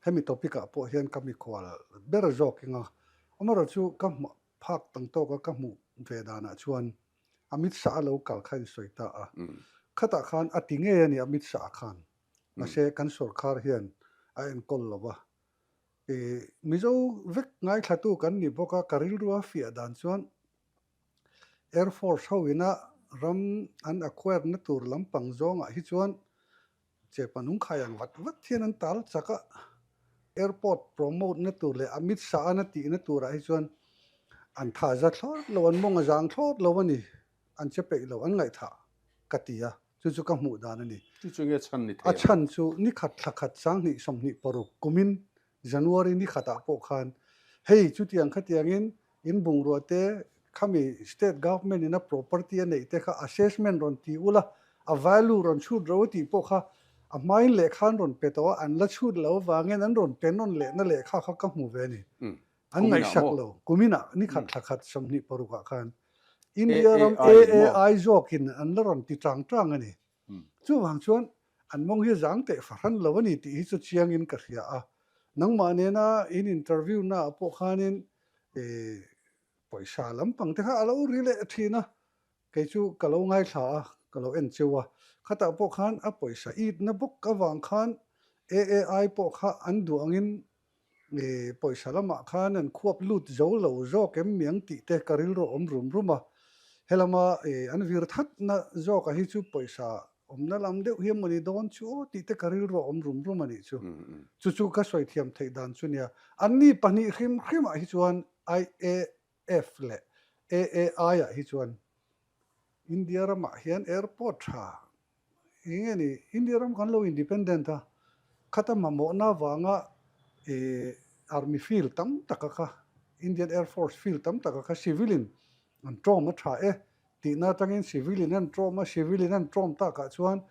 Hemi topic ah pawh hian ka mikhual ber zawk eng a, amaherawh chu ka hmuh phak tang tawk a ka hmuh ve danah chuan Amit Shah a lo kal kha in sawi ta a, khatah khan a ti ngei a ni Amit Shah khan, mahse kan sorkar hian a enkawl lo va, i Mizo vek ngaithlatu kan ni bawk a, ka rilru a fiah dan chuan Air Force ho ina ram an acquire na tur lampang zawngah hi chuan Chepa nung khai ang vat vat hian an tal chak a, airport promote na tur leh Amit Shah an a tih na turah hi chuan an tha za thlawt lo, an mawng a zang thlawt lo a ni, an che peih lo, an ngaihthah ka ti a, chu chu ka hmuh dan a ni. Chu chu nge chhan ni thei ang? A chhan chu nikhat thla khat 2026 kumin January ni khatah pawh khan hei chutiang khatiangin in bungrua te khami state government in a property a neih te kha assessment rawn ti ula a value rawn chhut ro a tih pawh kha a hmain lehkha an rawn pe tawh a an la chhut lo avangin an rawn pe nawn lehna lehkha kha ka hmu ve a ni. An ngaihsak lo. Kuminah ni khat thla khat 26 ah khan India ram AAI zawkin an la rawn ti chang chang a ni. Chuvang chuan an mawng hi zang teh fahran lo a ni tih hi chu chiangin ka hria a. Nangmah nena in interview naah pawh khanin pawisa lampang te kha a lo ri leh thin a, kei chu ka lo ngaithla a, ka lo en cheu a. Khatah pawh khan a pawisa itna bawk avang khan AAI pawh kha an duh angin pawisa lamah khan an khuap lut zo lo zawk em miang tih te ka rilru a awm rum rum a, helama an vir thatna zawkah hi chu pawisa awmna lam deuh hi emawni dawn chu aw tih te ka rilru a awm rum rum a nih chu. Chu chu ka sawi thiam theih dan chu nia. Anni pahnih hrim hrimah hi chuan IAF leh AAI ah hi chuan. India ramah hian airport tha eng nge ni India ram kan lo independent a, khata mamawhna avanga ih army field tam taka kha Indian Air Force field tam taka kha civil in an tawm a tha e tihna atangin civil in an tawm a, civil in an tawm takah chuan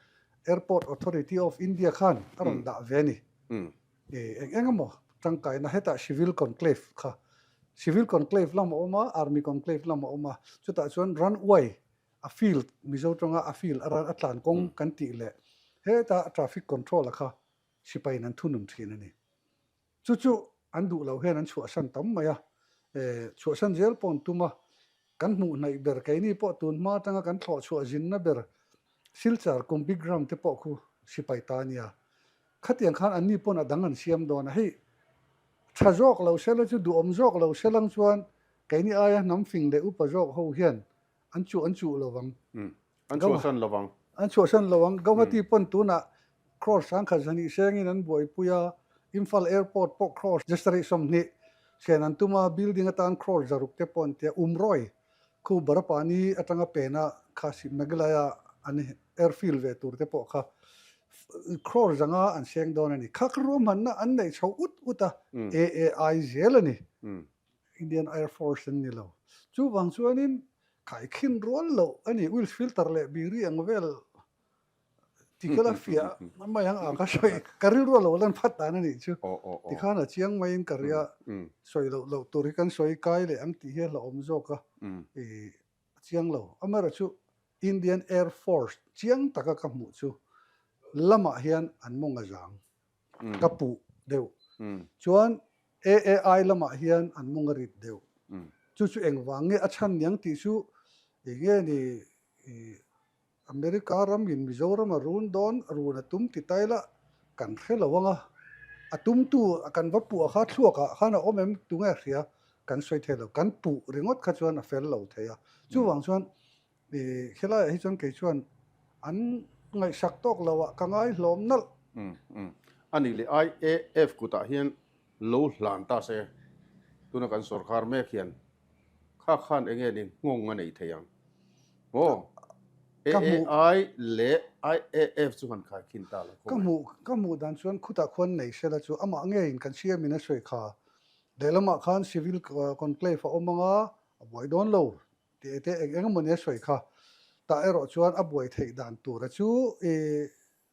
Airport Authority of India khan a rawn dah ve a ni. Eng eng emaw tangkaina hetah civil conclave kha civil conclave lam a awm a, army conclave lam a awm a, chutah chuan runway a field Mizo tawnga a field a ran a tlan kawng kan tih leh heta traffic control a kha sipaiin an thunun thin a ni. Chu chu an duh lo hian an chhuahsan tam mai a, chhuahsan zel pawh an tum a, kan hmuh hnaih ber keini pawh tun hma atanga kan thlawh chhuah zinna ber Silchar Kumbigram te pawh khu sipai ta a nia. Khatiang khan anni pawn a dang an siam dawn a, hei tha zawk lo sela chu duhawm zawk lo selang chuan keini aia hnam fing leh upa zawk ho hian an chuh an chuh lo vang. An chhuahsan lo vang. An chhuahsan lo vang. Guwahati pawn tunah crore sangkhat zahnih sengin an buaipui a, Imphal Airport pawh crore zasarih 20 sen an tum a, building atan crore zaruk te pawh an tia. Umroi khu Barapani atanga pena kha Meghalaya an airfield ve tur te pawh kha crore zanga an seng dawn a ni. Kha kha ruahmanna an neih chho ut ut a, AAI zel a ni. Indian Air Force an ni lo. Chuvang chuanin khaikhin rual loh a ni. Wheels filter leh biri ang vel tikha la fiah mai ang a ka sawi ka rilru a lo lan phat dan a nih chu. Tikhan a chiang maiin ka ria sawi loh loh tur hi kan sawi kai leh ang tih hi a hlauhawm zawk a. I a chiang lo. Amaherawhchu Indian Air Force chiang taka ka hmuh chu lamah hian an mawng a zang. ka puh deuh. Chuan AAI lamah hian an mawng a rit deuh. Chu chu engvang nge a chhan niang tih chu eng nge ni America ram in Mizoram a run dawn run a tum ti tai la kan hre lo ang a. A tumtu kan va puh a kha thluak ah khan a awm em tunge a hria kan sawi thei lo. Kan puh ringawt kha chuan a fel lo thei a. Chuvang chuan I helaiah hi chuan kei chuan an ngaihsak tawk lo ah ka ngai hlawm nalh. Umm umm. A nih leh IAF kutah hian lo hlan ta se, tuna kan sawrkar mek hian kha khan enge ni nghawng a nei thei ang maw? AAI leh IAF chu han khaikhin ta lo khawp mai. Ka hmuh dan chuan khutah khuan nei sela chu amah ngeiin kan siamin a sawi kha. Lehlamah khan civil conclave a awm anga a buai dawn lo. Tih te eng eng emaw nia sawi kha. Tah erawh chuan a buai theih dan tura chu i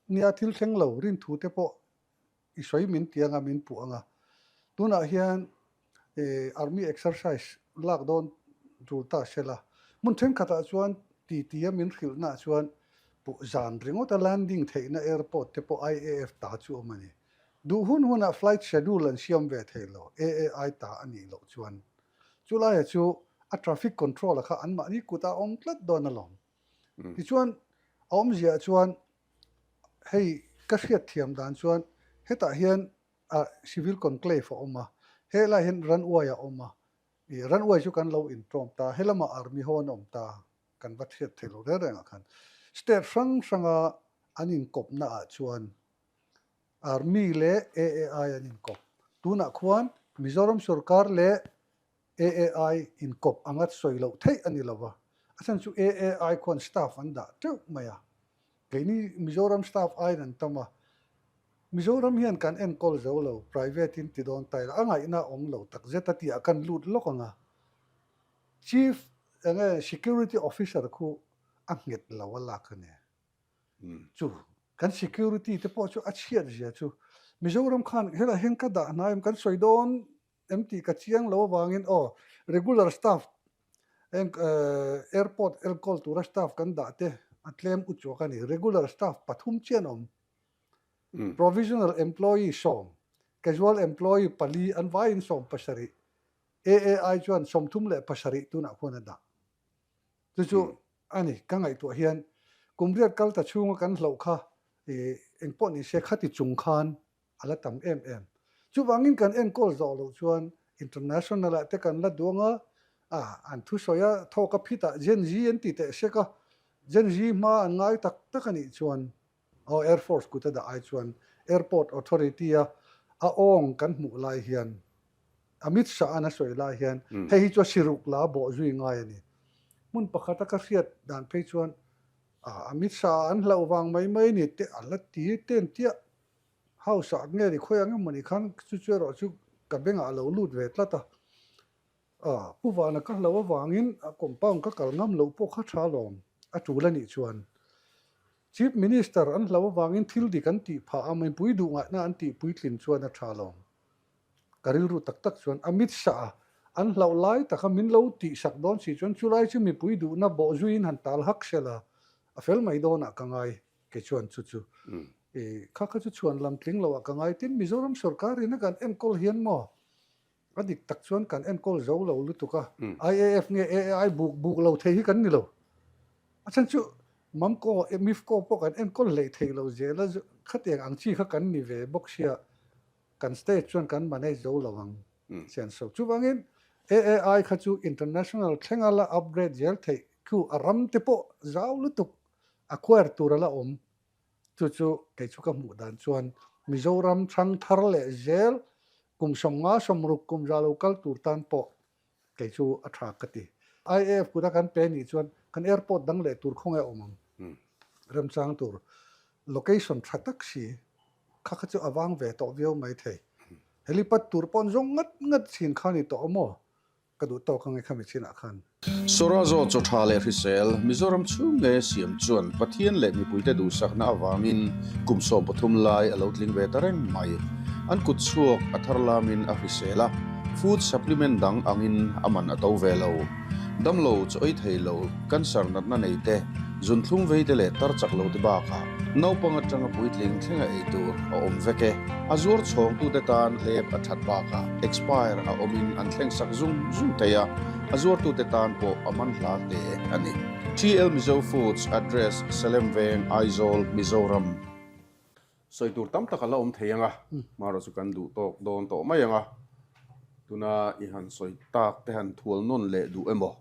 nia thil thleng lo rinthu te pawh i sawi min ti anga min puh anga. Tunah hian i army exercise lak dawn tur ta se la. Hmun thenkhatah chuan titi a min hrilhnaah chuan puh zan ringawt a landing theihna airport te pawh IAF ta chu awm a ni. Duh hun hunah flight schedule an siam ve thei lo AAI ta a nih loh chuan. Chu laia chu a traffic control a kha anmahni kut a awm tlat dawn alawm. Tichuan a awmziah chuan hei ka hriat thiam dan chuan hetah hian a civil conclave a awm a, helaiah hian runway a awm a, ih runway chu kan lo intawm ta, helamah army ho an awm ta, kan va hriat theih loh reng rengah khan state hrang hranga an inkawpna ah chuan Army leh AAI an inkawp. Tunah khuan Mizoram sorkar leh AAI inkawp anga sawi loh theih a ni lo va. A chhan chu AAI khuan staff an dah teuh mai a. Keini Mizoram staff aiin an tam a. Mizoram hian kan enkawl zo lo, private in ti dawn ta ila a ngaihna a awm lo takzet a tihah kan lut lawk ang a. Chief enge Security Officer khu a nghet lo a lak a ni. Chu kan security te pawh chu a chhiat zia chu Mizoram khan helaiah hian ka dah hnai em kan sawi dawn em tih ka chiang lo avangin aw regular staff eng airport enkawl tura staff kan dah te a tlem u chuak a ni regular staff pathum chian awm provisional employee sawm casual employee pali an vaiin 17 AAI chuan 37 tunah khuan a dah chu chu A ni, ka ngaihtuah hian kum riat kal ta chhunga kan hloh kha eng pawh ni se khati chung khan a la tam em em. Chuvangin kan enkawl zawh loh chuan international ah te kan la duang a, a an thusawi a thawk a phit ah Gen Z an ti teh sek a, Gen Z hma an ngai tak tak a nih chuan aw Air Force kut a dah ai chuan Airport Authority a a awng kan hmuh lai hian Amit Shah-a'n a sawi lai hian hei hi chu a siruk la bawh zui ngai a ni. Hmun pakhata ka hriat dan phei chuan Amit Shah an hlauh vang mai mai ni te a la ti ten tiah. House ah nge ni khawi ang emaw ni khan chu chu erawh chu ka bengah a lo lut ve tlat a. Pu Vana ka hlauh avangin a compound ka kal ngam loh pawh kha tha lawm a tul a nih chuan. Chief Minister an hlauh avangin thil dik an tih phah a, mipui duh ngaihna an tih puitlin chuan a tha lawm. Ka rilru tak tak chuan Amit Shah a an hlauh lai taka min lo tihsak dawn si chuan chulai chu mipui duhna bawh zuiin han tal hak sel a, a fel mai dawnah ka ngai. Kei chuan chu chu i kha kha chu chhuan lam tling loah ka ngai. Tin, Mizoram sorkarin a kan enkawl hian maw a dik tak chuan kan enkawl zo lo lutuk a, IAF nge AAI buk buk lo thei hi kan ni lo. A chhan chu Mamco, MIFCO pawh kan enkawl hleih thei lo zel a, khatiang ang chi kha kan ni ve bawk sia, kan state chuan kan manage zo lo ang sian so. Chuvangin AAI kha chu international thlenga la upgrade zel theih khu a ram te pawh zau lutuk acquire tur a la awm. Chu chu kei chu ka hmuh dan chuan Mizoram chhang thar leh zel kum 50 60 kum za lo kal tur tan pawh kei chu a tha ka ti. IAF kut a kan pe nih chuan kan airport dang leh tur khawnge awm ang? Remchang tur location tha tak si kha kha chu a vang ve tawh viau mai thei. Helipad tur pawn zawng ngat ngat chin kha ni tawh maw? Ka duh tawk ang e khami chinah khan. Sawrazo chaw tha leh hrisel, Mizoram chhung nge siam chuan Pathian leh mipuite duhsakna avangin kum 13 lai a lo tling ve ta reng mai. An kut chhuak a thar lamin a hrisel a, food supplement dang angin a man a to ve lo. Damlo chaw ei thei lo, cancer natna nei te, zunthlum vei te leh tar chak lo te bakah naupang atanga puitling thlenga ei tur a awm vek e. A zuar chhawngtute tan hlep a that bakah expire a awmin an thleng sak zung zung thei a, a zuartute tan pawh a man hla hle a ni. TL Mizo Foods Address, Salem Veng, Aizawl, Mizoram. Sawi tur tam tak a la awm thei ang a, hmarawh chu kan duh tawk dawn tawh mai ang a, tuna i han sawi tak te han thual nawn leh duh emaw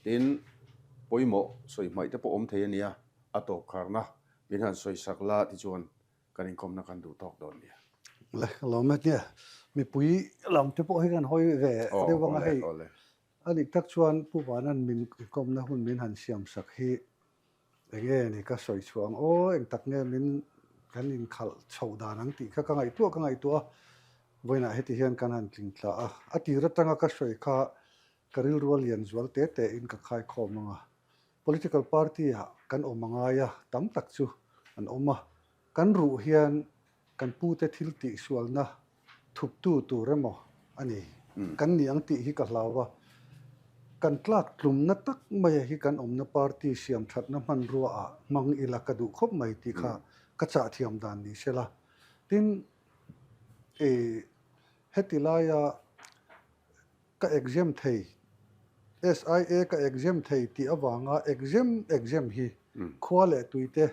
tin pawimawh sawi hmaih te pawh awm thei a nia, a tawp kharna min han sawi sak la tichuan kan inkawmna kan duh tawk dawn nia. Le, ka lawm e nia. Mipui lam te pawh hi kan hawi ve deuh ang a hei. A dik tak chuan Pu Vanan min inkawmna hun min han siam sak hi eng nge ni ka sawi chhuah ang aw, eng tak nge min kan inkhalh chhoh dan ang tih kha ka ngaihtuah ka ngaihtuah a. Vawiinah heti hian kan han tling tla a. A tir atanga ka sawi kha ka rilru a lian zual te te in ka khaikhawm ang a. Political party ah kan awm a ngai a, tam tak chu an awm a. Kan ruh hian kan pute thil tih sualna thuptu tur emaw a ni. Kan ni ang tih hi ka hlau a. Kan tlak tlumna tak maia hi kan awmna party siam thatna hmanrua ah hmang ila ka duh khawp mai tih kha ka chah thiam dan ni sela. Tin, heti laia Ka exam thei, SIA ka exam thei tih avanga exam exam hi khua leh tuite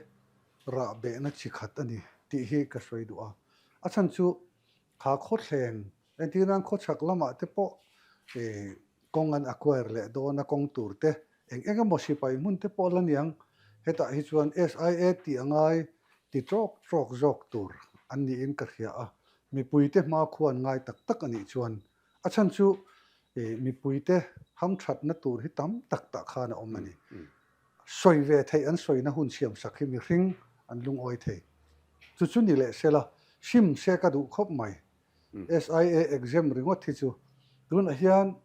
rah behna chi khat a ni tih hi ka sawi duh a. A chhan chu kha khawthleng entir nan khawchhak lamah te pawh kawng an acquire leh dawn a kawng tur te eng eng emaw sipai hmun te pawh la niang hetah hi chuan SIA tih a ngai ti tawk tawk zawk tur an niin ka hria a. Mipuite hmakhua an ngai tak tak a nih chuan A chhan chu mipuite hamthatna tur hi tam tak tah khan a awm a ni. Sawi ve theih an sawina hun siamsak hi mihring an lungawi thei. Chu chu ni leh sela, sim se ka duh khawp mai. SIA exam ringawt hi chu tunah hian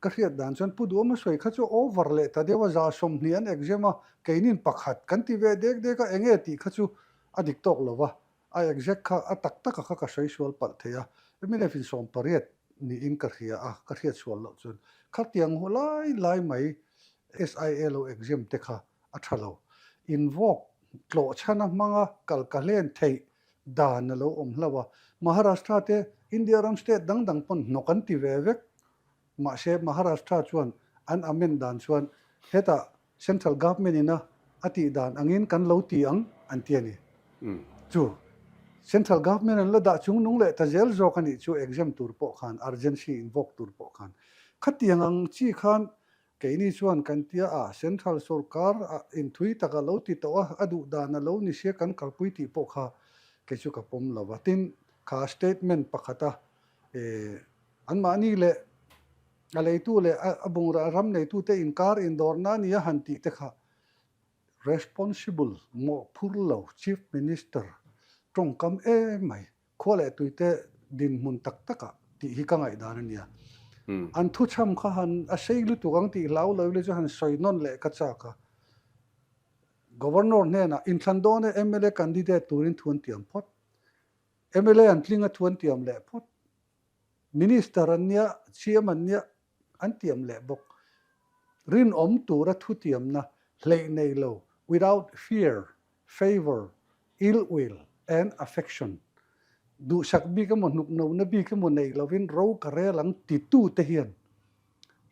ka hriat dan chuan Pu Duhawma sawi kha chu over leh ta deuh a, 20 an exam a, keinin pakhat kan ti ve dek dek a, enge tih kha chu a dik tawk lo va. A exact kha a tak taka kha ka sawi sual palh thei a, mnf in 18 niin ka hria a, ka hriat sual loh chuan khatiang hu lai lai mai SIA lo exam te kha a tha lo. Invoke tlawh chhana hmanga kal ka hlen theih dan a lo awm hlauh a, Maharashtra te India ram state dang dang pawn hnawk an ti ve vek, mahse Maharashtra chuan an amend dan chuan hetah Central Government in a a tih dan angin kan lo ti ang an ti a ni. Chu Central Government an la dah chung nung leh ta zel zawk a nih chu exam tur pawh khan urgency invoke tur pawh khan. Khatiang ang chi khan keini chuan kan tia a Central sorkar ah inthui tak a lo ti tawh a, a duh dan a lo ni sia kan kalpui tih pawh kha kei chu ka pawm lo va. Tin, kha statement pakhata anmahni leh. A leitu leh a bungrah ram neitute inkar indawrna a nia han tih te kha responsible mawhphur lo Chief Minister tawngkam em mai khua leh tuite dinhmun tak takah tih hi ka ngaihdan a nia. An thuchham kha han a sei lutuk ang tih hlau lo ila chu han sawi nawn leh ka chak a. Governor hnenah inthlan dawn e mla candidate turin thu an tiam phawt. Mla an tling a thu an tiam leh phawt. Minister an nia, CM an nia an tiam leh bawk. Rinawm tura thu tiamna hleih nei lo, without fear, favour, ill will and affection, duhsak bik emaw hnuknona bik emaw nei lovin ro ka rel ang titute hian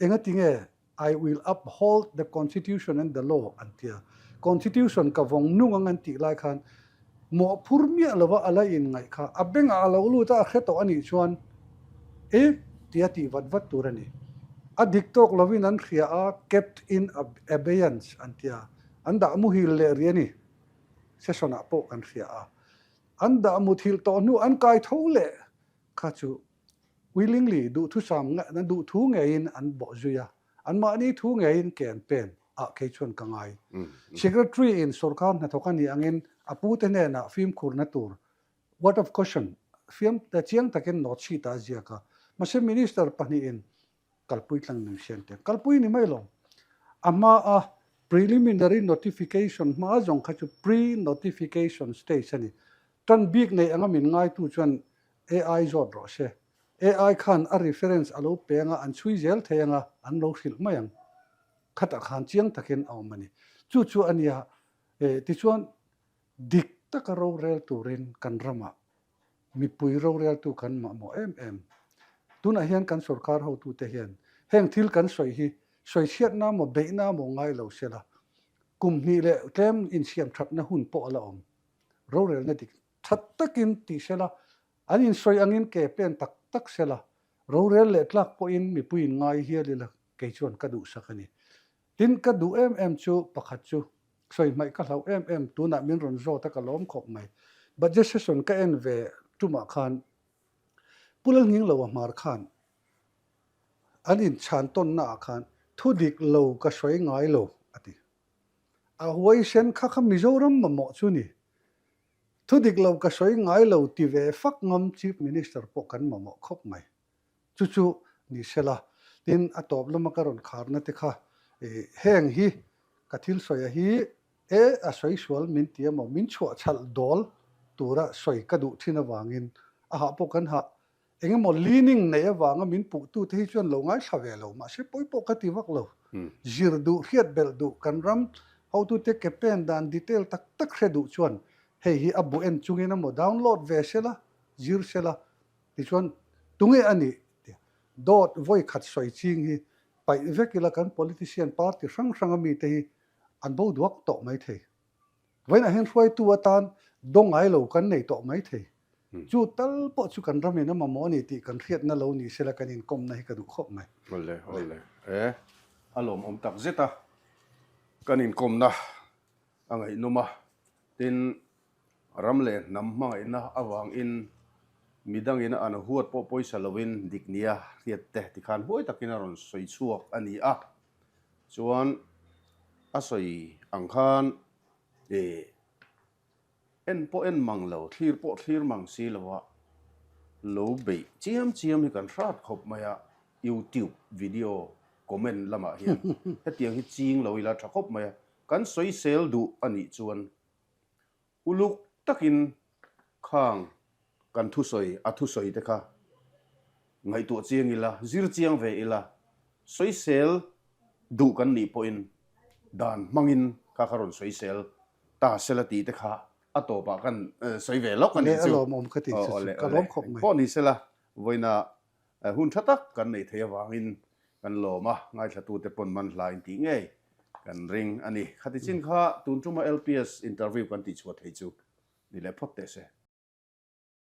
engatinge I will uphold the constitution and the law an ti a. Constitution ka vawng nung ang an tih lai khan mawhphur miah lova a la inngaih kha a bengah a lo lut a, a hre tawh a nih chuan e tia tih vat vat tur a ni. A dik tawk lovin an hria a, kept in abeyance an ti a, an dah muhil leh rih a ni. Session ah pawh kan hria a, an dah muthilh tawh hnu an kai tho leh kha chu Willingly duhthusam duhthu ngeiin an bawh zui a, anmahni thu ngeiin ke an pen ah kei chuan ka ngai. Secretary in sorkar hnathawk a nih angin a pute hnenah fimkhurna tur word of caution fiam chiang takin note sheet ah a ziak a, mahse Minister pahnihin kalpui tlang nen hrian te kalpui ni mai lo. A hma a preliminary notification hma zawng kha chu pre-notification stage a ni. Tan bik nei anga min ngaitu chuan AI zawt rawh se. AI khan a reference a lo pe anga an chhui zel thei anga an lo hrilh mai ang. Khatah khan chiang takin a awm a ni. Chu chu a nia. Tichuan dik taka rorel turin kan ramah mipui roreltu kan mamawh em em. Tunah hian kan sorkar hotute hian heng thil kan sawi hi sawi chhiatna maw beihna maw ngai lo sela kum hnih leh tlem insiam thatna hun pawh a la awm. Rorelna dik tha takin ti sela, an insawi angin ke pen tak tak sela, rorel leh tlak pawhin mipui in ngai hial ila kei chuan ka duhsak a ni. Tin, ka duh em em chu pakhat chu sawi hmaih ka hlauh em em tunah min rawn zawt a ka lawm khawp mai. Budget session ka en ve tumah khan Pu Lalnginglo a hmar khan an inchhan tawnna ah khan thu dik lo ka sawi ngai lo a ti. A huaisen kha kha Mizoram mamawh chu ni. Thu dik lo ka sawi ngai lo ti ve fak ngam Chief Minister pawh kan mamawh khawp mai. Chu chu ni sela, tin a tawp lama ka rawn kharna te kha heng hi ka thil sawi a hi e a sawi sual min ti emaw min chhuah chhalh dawl tura sawi ka duh thin avangin a hah pawh kan hah Eng emaw leaning nei avanga min puhtute hi chuan lo ngaithla ve lo, mahse pawi pawh ka ti vak lo. Zir duh, hriat belh duh, kan ram hotute ke pen dan detail tak tak hre duh chuan hei hi a bu en chungin emaw download ve sela, zir sela, tichuan tunge a nih tia dawt vawi khat sawi ching hi paih vek ila kan politician party hrang hranga mite hi an bo duak tawh maithei. Vawiinah hian hruaitu atan dawng ngai lo kan nei tawh mai thei. Chu tal pawh chu kan ramin a mamawh a ni tih kan hriatna lo ni sela kan inkawmna hi ka duh khawp mai. Awle, awle. E, a lawmawm tak zet a, kan inkawmna a ngaihnawm a, tin, ram leh hnam hmangaihna avangin midangin an huat pawh pawisa lovin dik nia hriat te tikhan huai takin a rawn sawi chhuak a ni a. Chuan a sawi ang khan ih en pawh en mang lo, thlir pawh thlir mang si lo a, lo beih chiam chiam hi kan hrat khawp mai a, YouTube video comment lamah hian hetiang hi ching lo ila tha khawp mai a, kan sawisel duh a nih chuan Uluk takin khang kan thusawi, a thusawi te kha ngaihtuah chiang ila, zir chiang ve ila, sawisel duh kan nih pawhin dan hmangin kha kha rawn sawisel ta sela tih te kha a tawpah kan sawi ve lawk a nih chu. Leh a lawmawm ka tih chu chu ka lawm khawp mai. Pawh ni sela, vawiina Hun tha tak kan neih theih avangin kan lawm a, ngaithlatute pawn man hla in tih ngei kan ring a ni. Khati chin kha tun tuma LPS interview kan tihchhuah theih chu ni leh phawt teh se.